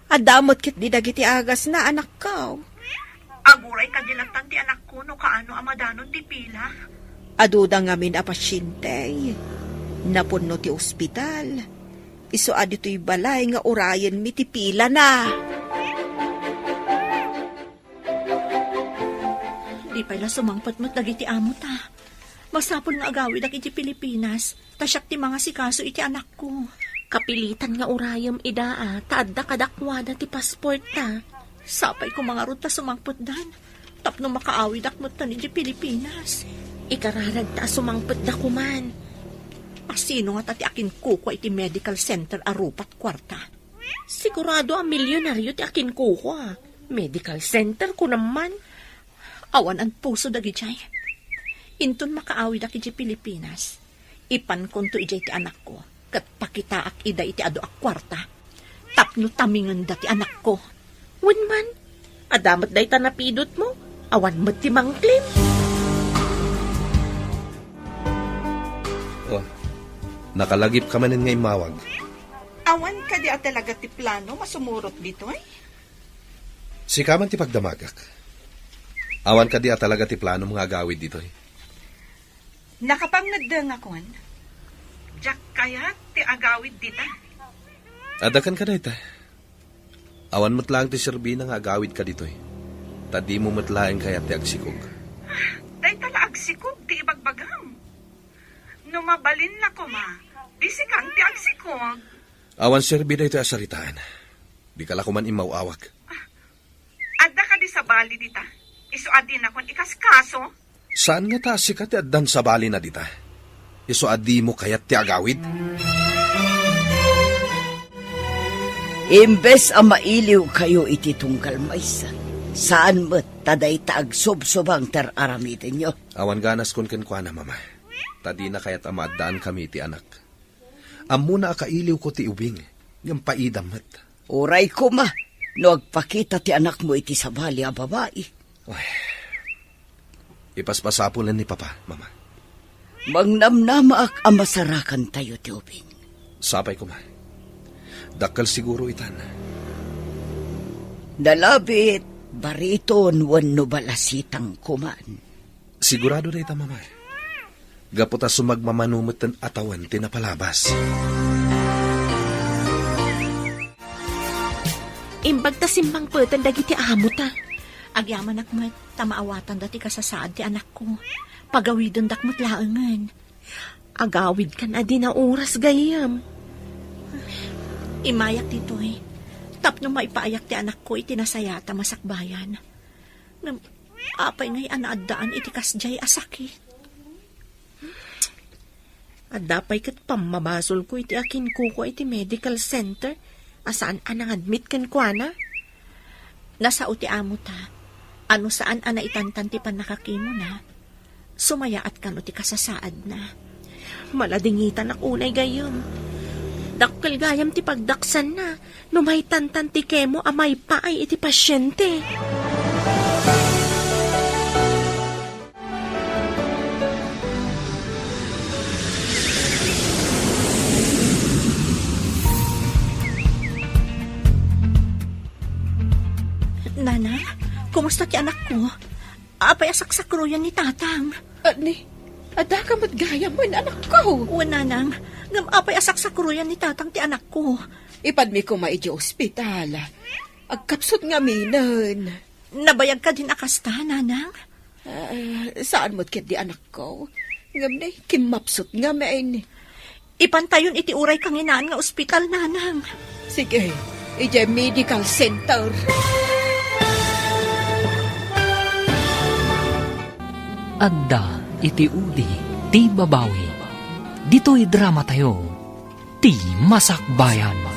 Adda met ketdi dagiti agasna, anakko. Aguray kadi lattan ti anakko no kaano a madanon ti pila. Aduda ngamin a pasiente. Napunno ti ospital. Isu a ditoy balay nga urayenmi ti pilana. Di pay la sumangpet met dagiti amo ta. Masapul nga agawidak iti Pilipinas, ta siak ti mangasikaso iti anakko. Kapilitan nga urayem ida a, ta adda kadakuada ti passport ta. Sapay koma ngarud ta sumangpetdan, tapno makaawidak metten iti Pilipinas. Ikararag ta a sumangpetda koman. Asino ngata ti akinkukua iti medical center a rupat kuarta? Sigurado a milyonaryo ti akinkukua. Medical center, kunam man. Awan puso dagidiay. Inton makaawidak idiay Pilipinas, ipankonto idiay ti anakko, ket pakitaak ida iti adu a kuarta. Tapno tamingenda ti anakko. Wen man, adda met dayta napidutmo, awan met ti mangklim. Oh, nakalagipka manen nga immawag. Awan kadi a talaga ti plano masumurot ditoy? Sika man ti pagdamagak. Awan kadi a talaga ti planom nga agawid ditoy? Nakapangngeddengakon. Diak kayat ti agawid dita. Adda kenka dayta. Awan met laeng ti serbina nga agawidka ditoy. Ta dimo met laeng kayat ti agsikog. Dayta la agsikog ti ibagbagam. No mabalin la koma, di sikan ti agsikog. Awan serbi daytoy a saritaan. Dika la koman immaw-awag. Adda kadi sabali dita? Isu a dinakon ikaskaso? Saan ngata a sika ti addan sabalina dita? Isu a dimo kayat ti agawid? Imbes a mailiwkayo iti tunggal maysa, saan met ta dayta agsubsubang ti ar-aramidenyo. Awan ganaskon kenkuana, Mama. Ta dina kayat a maaddaankami iti anak. Ammona a kailiwko ti ubing, ngem paidam met. Uray koma, no agpakita ti anakmo iti sabali a babai. Ay, ipaspasapulen ni Papa, Mama. Mangnamnamaak a masarakantayo ti ubing. Sapay koma. Dakkel siguro itan. Nalabit, bariton wenno balasitang koman. Sigurado dayta, Mama. Gapu ta sumagmamano metten a tawen ti napalabas. Imbag ta simmangpeten dagiti amota. Agyamanak met ta maawatanda ti kasasaad ti anakko. Pagawidendak met laengen. Agawidkan a di naoras gayyem. Immayak ditoy. Tapno maipaayak ti anakko iti nasayaat a masakbayan. Ngem apay ngay a naaddaan iti kasdiay a sakit? Adda pay ket pammabasolko iti akinkukua iti medical center a saan a nangadmit kenkuana. Nasao ti amota a no saan a naitantan ti pannakakimona, sumayaat kano ti kasasaadna. Maladingitanak unay gayyem. Dakkel gayam ti pagdaksanna no maitantan ti kemo a maipaay iti pasiente. Nana, kumusta ti anakko? Apay a saksakroyan ni Tatang? Ani, adda ka met gayam wen anakko? Wen, Nanang, ngem apay a saksakroyan ni Tatang ti anakko? Ipadmi koma idiay ospital. Agkapsut ngaminen. Nabayag kadin a kasta, Nanang? Ah, saan met ketdi anakko? Ngem ne, kimmapsut ngamin. Ipantayon iti uray kanginaan nga ospital, Nanang. Sige, idiay medical center. Adda iti udi ti babawi. Ditoy dramatayo, ti Masakbayan.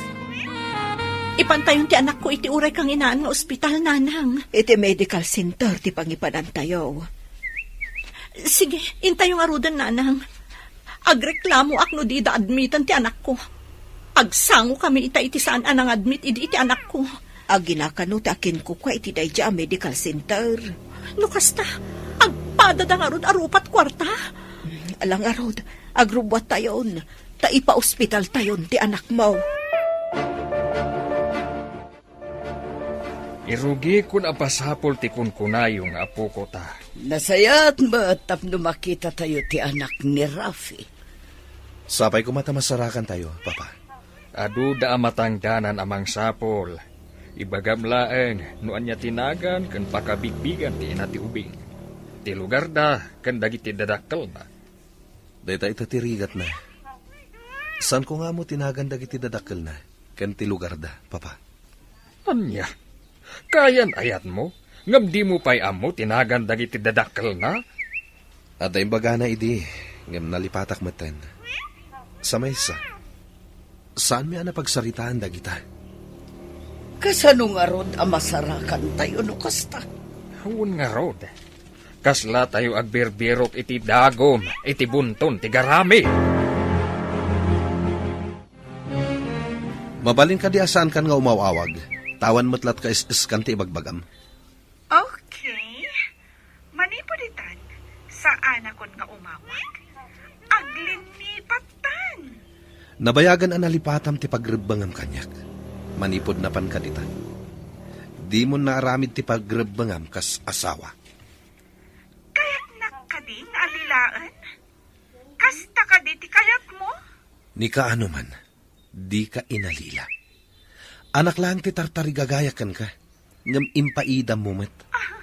Ipantayon ti anakko iti uray kanginaan nga ospital, Nanang. Iti medical center ti pangipanantayo. Sige, intayo ngaruden, Nanang. Agreklamoak no dida admiten ti anakko. Agsangokami ita iti saan a nangadmit idi iti anakko. Agina kano ti akinkukua iti daydiay a medical center? No kasta, agpadada ngarud a rupat kuarta? Ala ngarud, agrubbuattayon, ta ipaospitaltayon ti anakmo. Irugikon a basapol ti kunkunayo nga apoko ta. Nasayaat met tapno makitatayo ti anak ni Rafi. Sapay koma ta masarakantayo, Papa. Aduda a matangdanan a mangsapol. Ibagam laeng no ania ti nagan ken pakabigbigan ti ina ti ubing, ti lugarda ken dagiti dadakkelna. Dayta ita ti rigatna. Saanko nga ammo ti nagan dagiti dadakkelna ken ti lugarda, Papa. Ania? Kayan-ayatmo, ngem dimo pay ammo ti nagan dagiti dadakkelna? Adda imbagana idi, ngem nalipatak metten. Sa maysa, saanmi a napagsaritaan dagita. Kasano ngarud a masarakantayo no kasta? Wen ngarud, Kaslatayo agbirbirok iti dagum, iti bunton ti garami. Mabalin kadi a saankan nga umaw-awag? Awan met latta is-iskan ti ibagbagam. Okay. Manipud itan, saanakon nga umawag. Aglinlipat tan. Nabayagan a nalipatam ti pagrebbengam kaniak. Manipud napan kadi ta, dimon naaramid ti pagrebbengam kas asawa. Kayatnak kadi nga alilaen? Kasta kadi ti kayatmo? Ni kaano man, dika inalila. Anak laeng ti tartarigagayak kenka, ngem impaidammo met. Ah,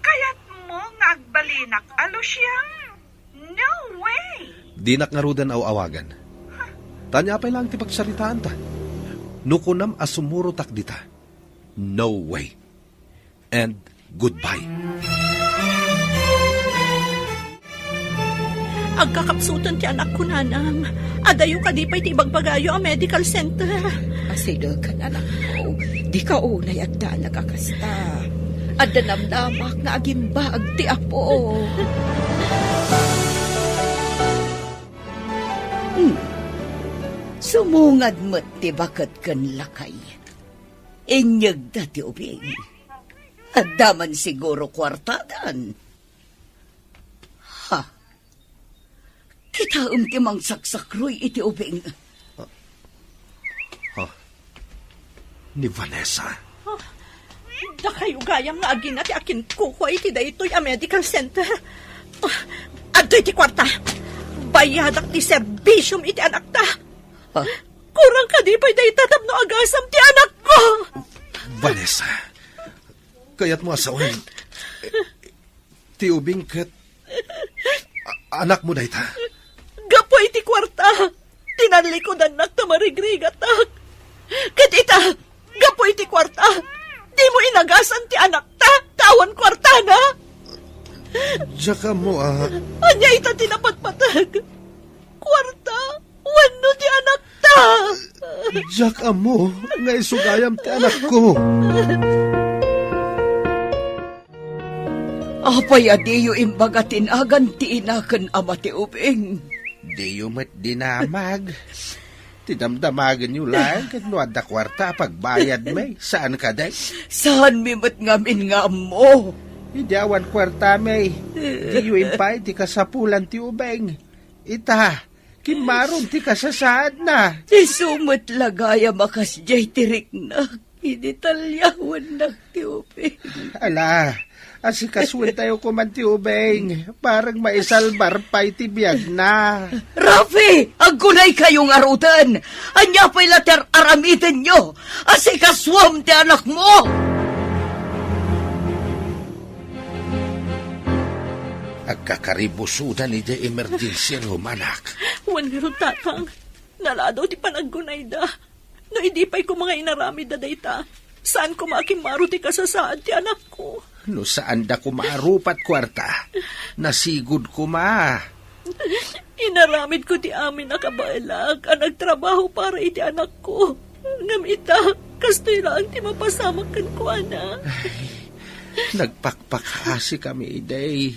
kayatmo nga agbalinak a Lucia? No way! Dinak ngaruden aw-awagan. Huh? Tanya pay laeng ti pagsaritaanta. No kunam a sumurotak dita, no way. And goodbye. Agkakapsuten ti anakko, Nanang. Adayo kadi pay ti ibagbagayo a medical center. Asidegen, anakko. Dika unay agdanag a kasta. Adda namnamak nga agimbaag ti Apo. Hmm. Sumungad met ti baket ken lakay. Inyegda ti ubing. Adda man siguro kuartadan. Ha? Kitaem ti mangsaksakruy iti ubing. Ha? Ni Vanessa? Ah, dakayo gayam nga agina ti akinkukua iti daytoy a medical center. Ah, adtoy ti kuarta. Bayadak ti serbisiom iti anakta. Ha? Kurang kadi pay dayta tapno agasam ti anakko. Vanessa, kayatmo a sawen ti ubing ket a-, anakmo dayta. Gapu iti kuarta, tinallikudannak ta marigrigatak. Ket ita, gapu iti kuarta, dimo inagasan ti anakta, ta awan kuartana. Diak ammo a. Ania ita ti napatpateg? Kuarta? Wenno ti anakta? Diak ammo nga isu gayam ti anakko. Apay a diyo imbaga ti nagan ti ina ken ama ti ubing? Diyo met dinamag. Ti damdamagenyo laeng ket no adda kuarta a pagbayadmi, saan kadi? Saanmi met ngamin nga ammo. Idi awan kuartami, diyo impaay ti kasapulan ti ubing. Ita, kimmaron ti kasasaadna. Isu met la gayam a kasdiay ti riknak idi talyawannak ti ubing. Ala, asikasuentayo koman ti ubing, bareng maisalbar pay ti biagna. Rafi, aggunaykayo ngaruden. Ania pay la ti ar-aramidenyo? Asikasuam ti anakmo! Agkakaribusodan idiay emergency room, anak. Wen ngarud, Tatang, naladaw ti panaggunayda. No idi pay koma nga inaramidda dayta, saan koma a kimmaro ti kasasaad ti anakko. No saanda koma a rupat kuarta, nasigud koma. Inaramidko ti amin a kabaelak a nagtrabaho para iti anakko. Ngem ita, kastoy laeng ti mapasamak kenkuana. Ay, nagpakpakaasi kami idi,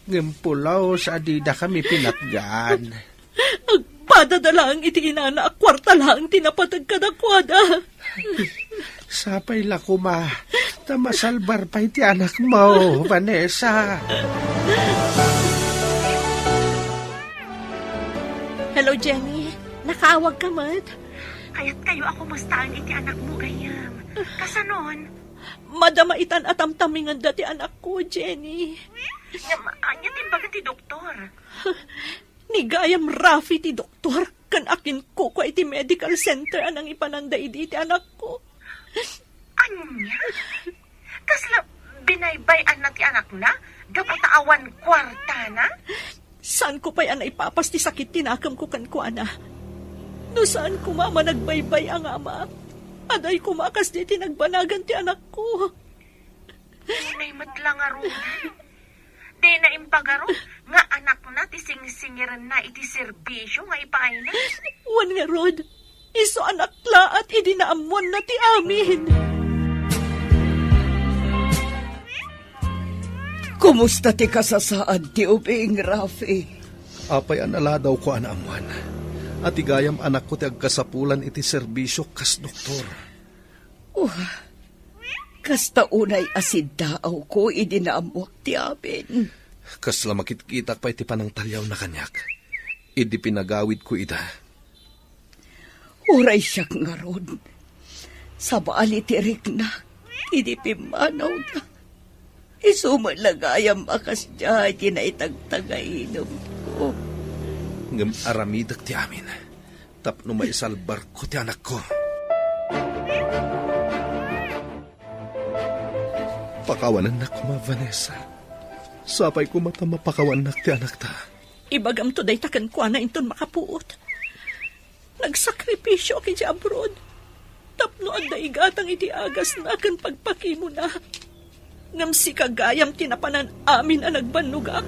ngem pulos a dida kami pinatgan. Agpadada laeng iti inana a kuarta laeng ti napateg kadakuada. Sapay la koma, ta masalbar pay ti anakmo, Vanessa. Hello, Jenny. Nakaawag ka met? Kayatkayo a kumustaan iti anakmo, gayyem. Kasanon? Madama itan a tamtamingenda ti anakko, Jenny. Ngem, ania ti imbaga ti doktor? Ni gayam Rafi ti doktor, ken akinkukua iti medical center a nangipananda idi iti anakko. Ania? Kasla binaybay-anna ti anakna gapu ta awan kuartana? Saanko pay a naipapas ti sakit ti nakemko kenkuana. No saan koma a managbaybay-a nga ama, aday koma a kasdi ti nagbanagan ti anakko. Dinay met la ngaruden. Dina impagarup nga anakna ti singsingirenna iti serbisio nga ipaayna. Wen ngarud, isu a naklaat idi naammoanna ti amin. Kumusta ti kasasaad ti ubing, Rafi? Apay a naladawko a naammoan a ti gayam anakko ti agkasapulan iti serbisio kas doktor. Oh, kasta unay a siddaawko idi naammoak ti amin. Kasla makitkitak pay ti panangtaliawna kaniak idi pinagawidko ida. Uray siak ngarud, sabali ti riknak idi pimmanawda. Isu met la gayam a kasdiay ti naitagtagainumko. Ngem aramidek ti amin tapno maisalbarko ti anakko. Pakawanennak koma, Vanessa. Sapay koma ta mapakawannak ti anakta. Ibagamto dayta kenkuana inton makapuot. Nagsakripisio iti abroad tapno adda igatang iti agasna ken pagpakimona. Ngem sika gayam ti napanan amin a nagbannogak.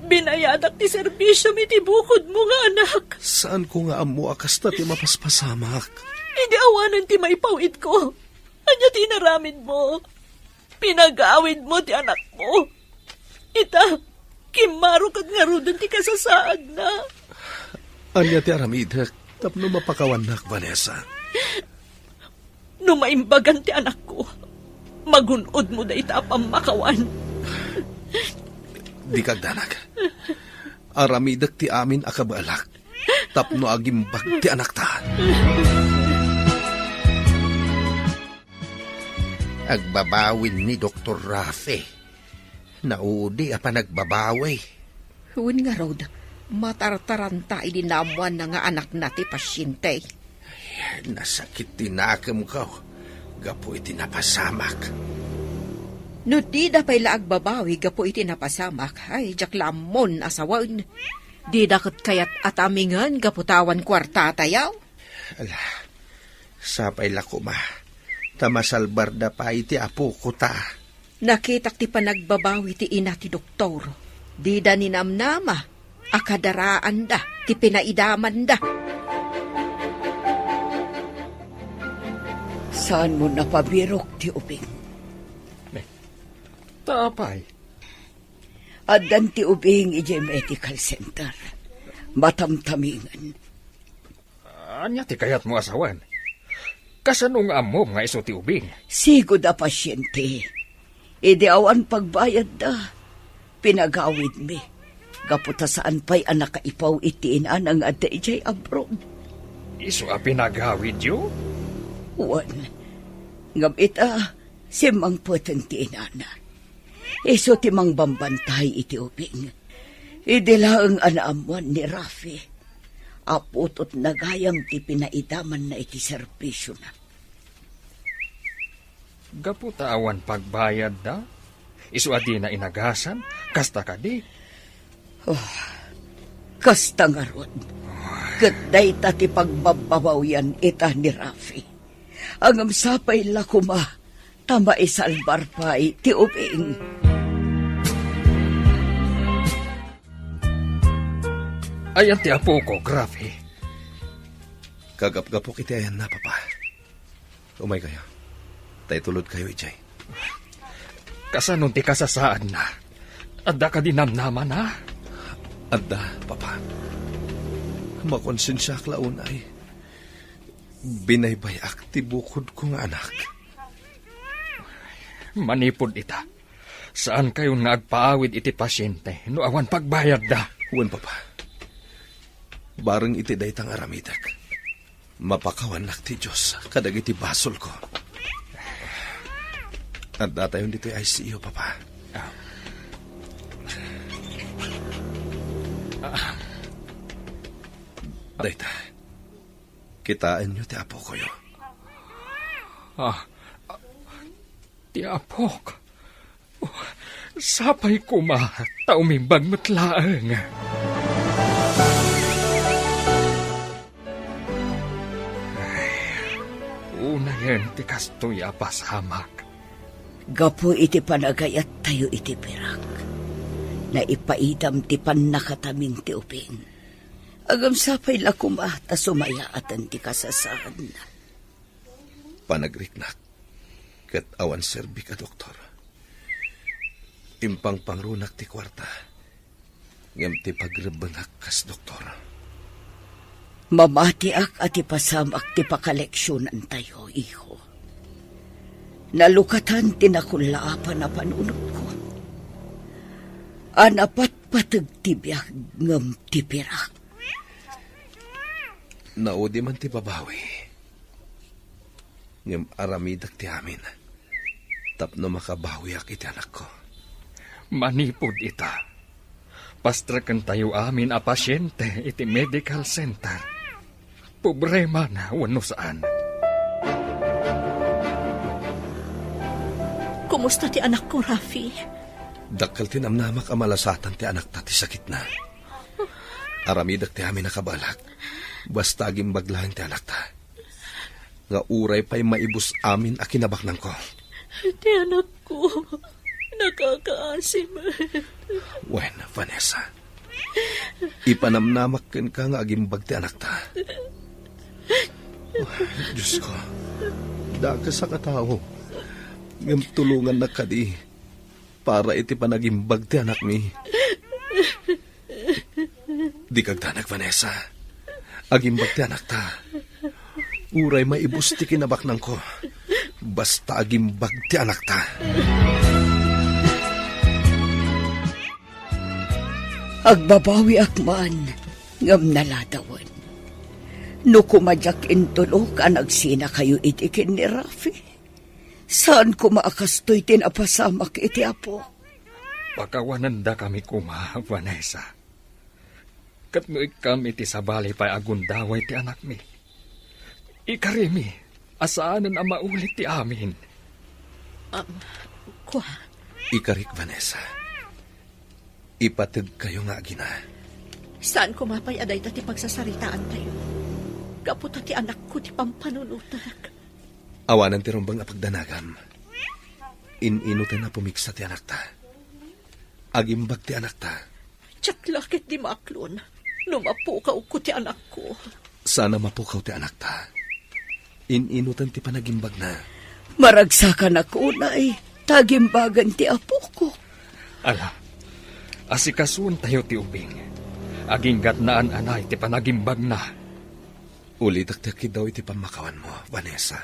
Binayadak ti serbisiomi iti bukodmo nga anak. Saanko nga ammo a kasta ti mapaspasamak. Idi awanen ti maipawidko, ania ti inaramidmo? Pinagawidmo ti anakmo. Ita, kimmaro ket ngaruden ti kasasaadna. Ania ti aramidek tapno mapakawannak, Vanessa? No maimbagan ti anakko, magun-odmo dayta a pammakawan. Dika agdanag. Aramidek ti amin a kabaelak tapno agimbag ti anakta. Agbabawin ni Doktor Rafe. Naudi a panagbabawi. Wen ngarud, matartaranta idi naammoanna nga anakna ti pasiente. Ay, nasakit ti nakemko gapu iti napasamak. No dida pay la agbabawi gapu iti napasamak, ay, diak la ammon a sawen. Dida ket kayat a tamingen gapu ta awan kuartatayo. Ala, sapay la koma ta masalbarda pay ti apoko ta. Nakitak ti panagbabawi ti ina ti doktor. Dida ninamnama a kadaraanda ti pinaidamanda. Saanmo napabirok ti ubing? Ta apay? Addan ti ubing idiay medical center. Matamtamingen. Ania ti kayatmo a sawen? Kasano nga ammom nga isu ti ubing? Sigud a pasiente. Idi awan pagbayadda, pinagawidmi. Gapu ta saan pay a nakaipaw iti inana nga adda idiay abroad. Isu a pinagawidyo? Wen. Ngem ita, simmangpeten ti inana. Isu ti mangbambantay iti ubing. Idi laeng a naammoan ni Rafi a putotna gayam ti pinaidamanna iti serbisiona. Gapu ta awan pagbayadda, isu a dina inagasan, kasta kadi? Oh, kasta ngarud. Ket dayta ti pagbabbabawian ita ni Rafi. Ngem sapay la koma ta maisalbar pay ti ubing. Ayan ti apok, Rafi? Kagapgapok iti ayanna, Papa. Umaykayo. Ta itulodkayo idiay. Kasano ti kasasaadna? Adda kadi namnamana? Adda, Papa. Makonsensiaak la unay. Binaybay-ak ti bukodko nga anak. Manipud ita, saankayon nga agpaawid iti pasiente no awan pagbayadda. Wen, Papa. Bareng iti dayta nga aramidek, mapakawannak ti Dios kadagiti basolko. Addatayon ditoy I C U, Papa. Ah. Ah. Dayta. Kitaenyo ti apokoyo. Ah, ah, ti apok. Oh, sapay koma, ta umimbag met laeng. Ay, unayen ti kastoy a pasamak. Gapu iti panagayattayo iti pirak, naipaidam ti pannakatamin ti ubing. Ngem sapay la koma ta sumayaaten ti kasasaadna. Panagriknak, ket awan serbik a doktor. Impangpangrunak ti kuarta, ngem ti pagrebbengak kas doktor. Mamatiak a ti pasamak ti pakaleksionantayo, iho. Nalukatan ti nakullaapan a panunotko. A napatpateg ti biag ngem ti pirak. Naudi man ti babawi. Ngem aramidek ti amin tapno makabawiak iti anakko. Manipud ita, pastrekentayo amin a pasiente iti medical center. Pobre man wenno saan. Kumusta ti anakko, Rafi? Dakkel ti namnamak a malasatan ti anakta ti sakitna. Aramidek ti amin a kabalak, basta agimbag laeng ti anakta. Nga uray pay maibus amin a kinabaknangko. Ti anakko, nakakaasi met. Wen, Vanessa, ipanamnamak kenka nga agimbag ti anakta. Oh, Diosko, dakesak a tao, ngem tulongannak kadi para iti panagimbag ti anakmi. Dika agdanag, Vanessa. Agimbag ti anakta. Uray maibus ti kinabaknangko, basta agimbag ti anakta. Agbabawiak man, ngem naladawen. No koma diak intulok a nagsinakayo iti ken ni Rafi, saan koma a kastoy ti napasamak iti Apo. Pakawanendakami koma, Vanessa. Ket no ikkam iti sabali pay a gundaway ti anakmi, ikarimi a saanen a maulit ti amin. Am, kua. Ikarik, Vanessa. Ipategkayo nga agina. Saan koma pay a dayta ti pagsasaritaantayo. Gapu ta ti anakko ti pampanunotek. Awanen ti rumbeng a pagdanagam. In-inoten a pumigsa ti anakta. Agimbag ti anakta. Diak la ket di maaklon no mapukawko ti anakko. Saan a mapukaw ti anakta. In-inoten ti panagimbagna. Maragsakanak unay, ta agimbagen ti apoko. Ala, asikasuentayo ti ubing. Agingga naan anay ti panagimbagna. Ulitek ti akiddaw iti pammakawanmo, Vanessa.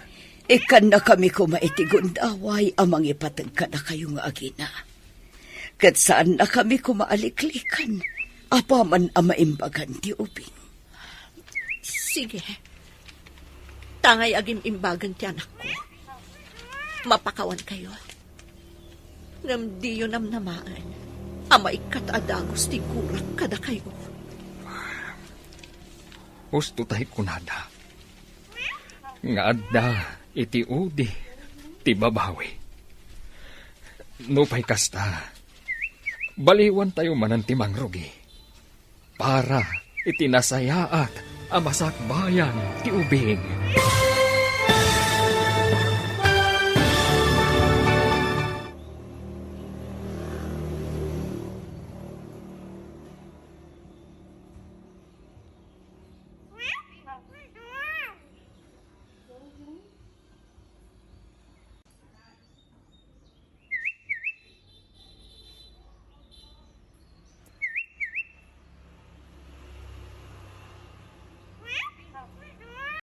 Ikkannakami koma iti gundaway a mangipateg kadakayo nga agina. Ket saannakami koma a liklikan apaman a maimbagan ti ubing. Sige. Tangay agim-imbagen ti anakko. Mapakawankayo. Ngem diyo namnamaen a maikkat a dagus ti gurak kadakayo. Husto tay kunada nga adda iti udi ti babawi. Nupay kasta, baliwantayo manen ti mangrugi para iti nasayaat a masakbayan ti ubing.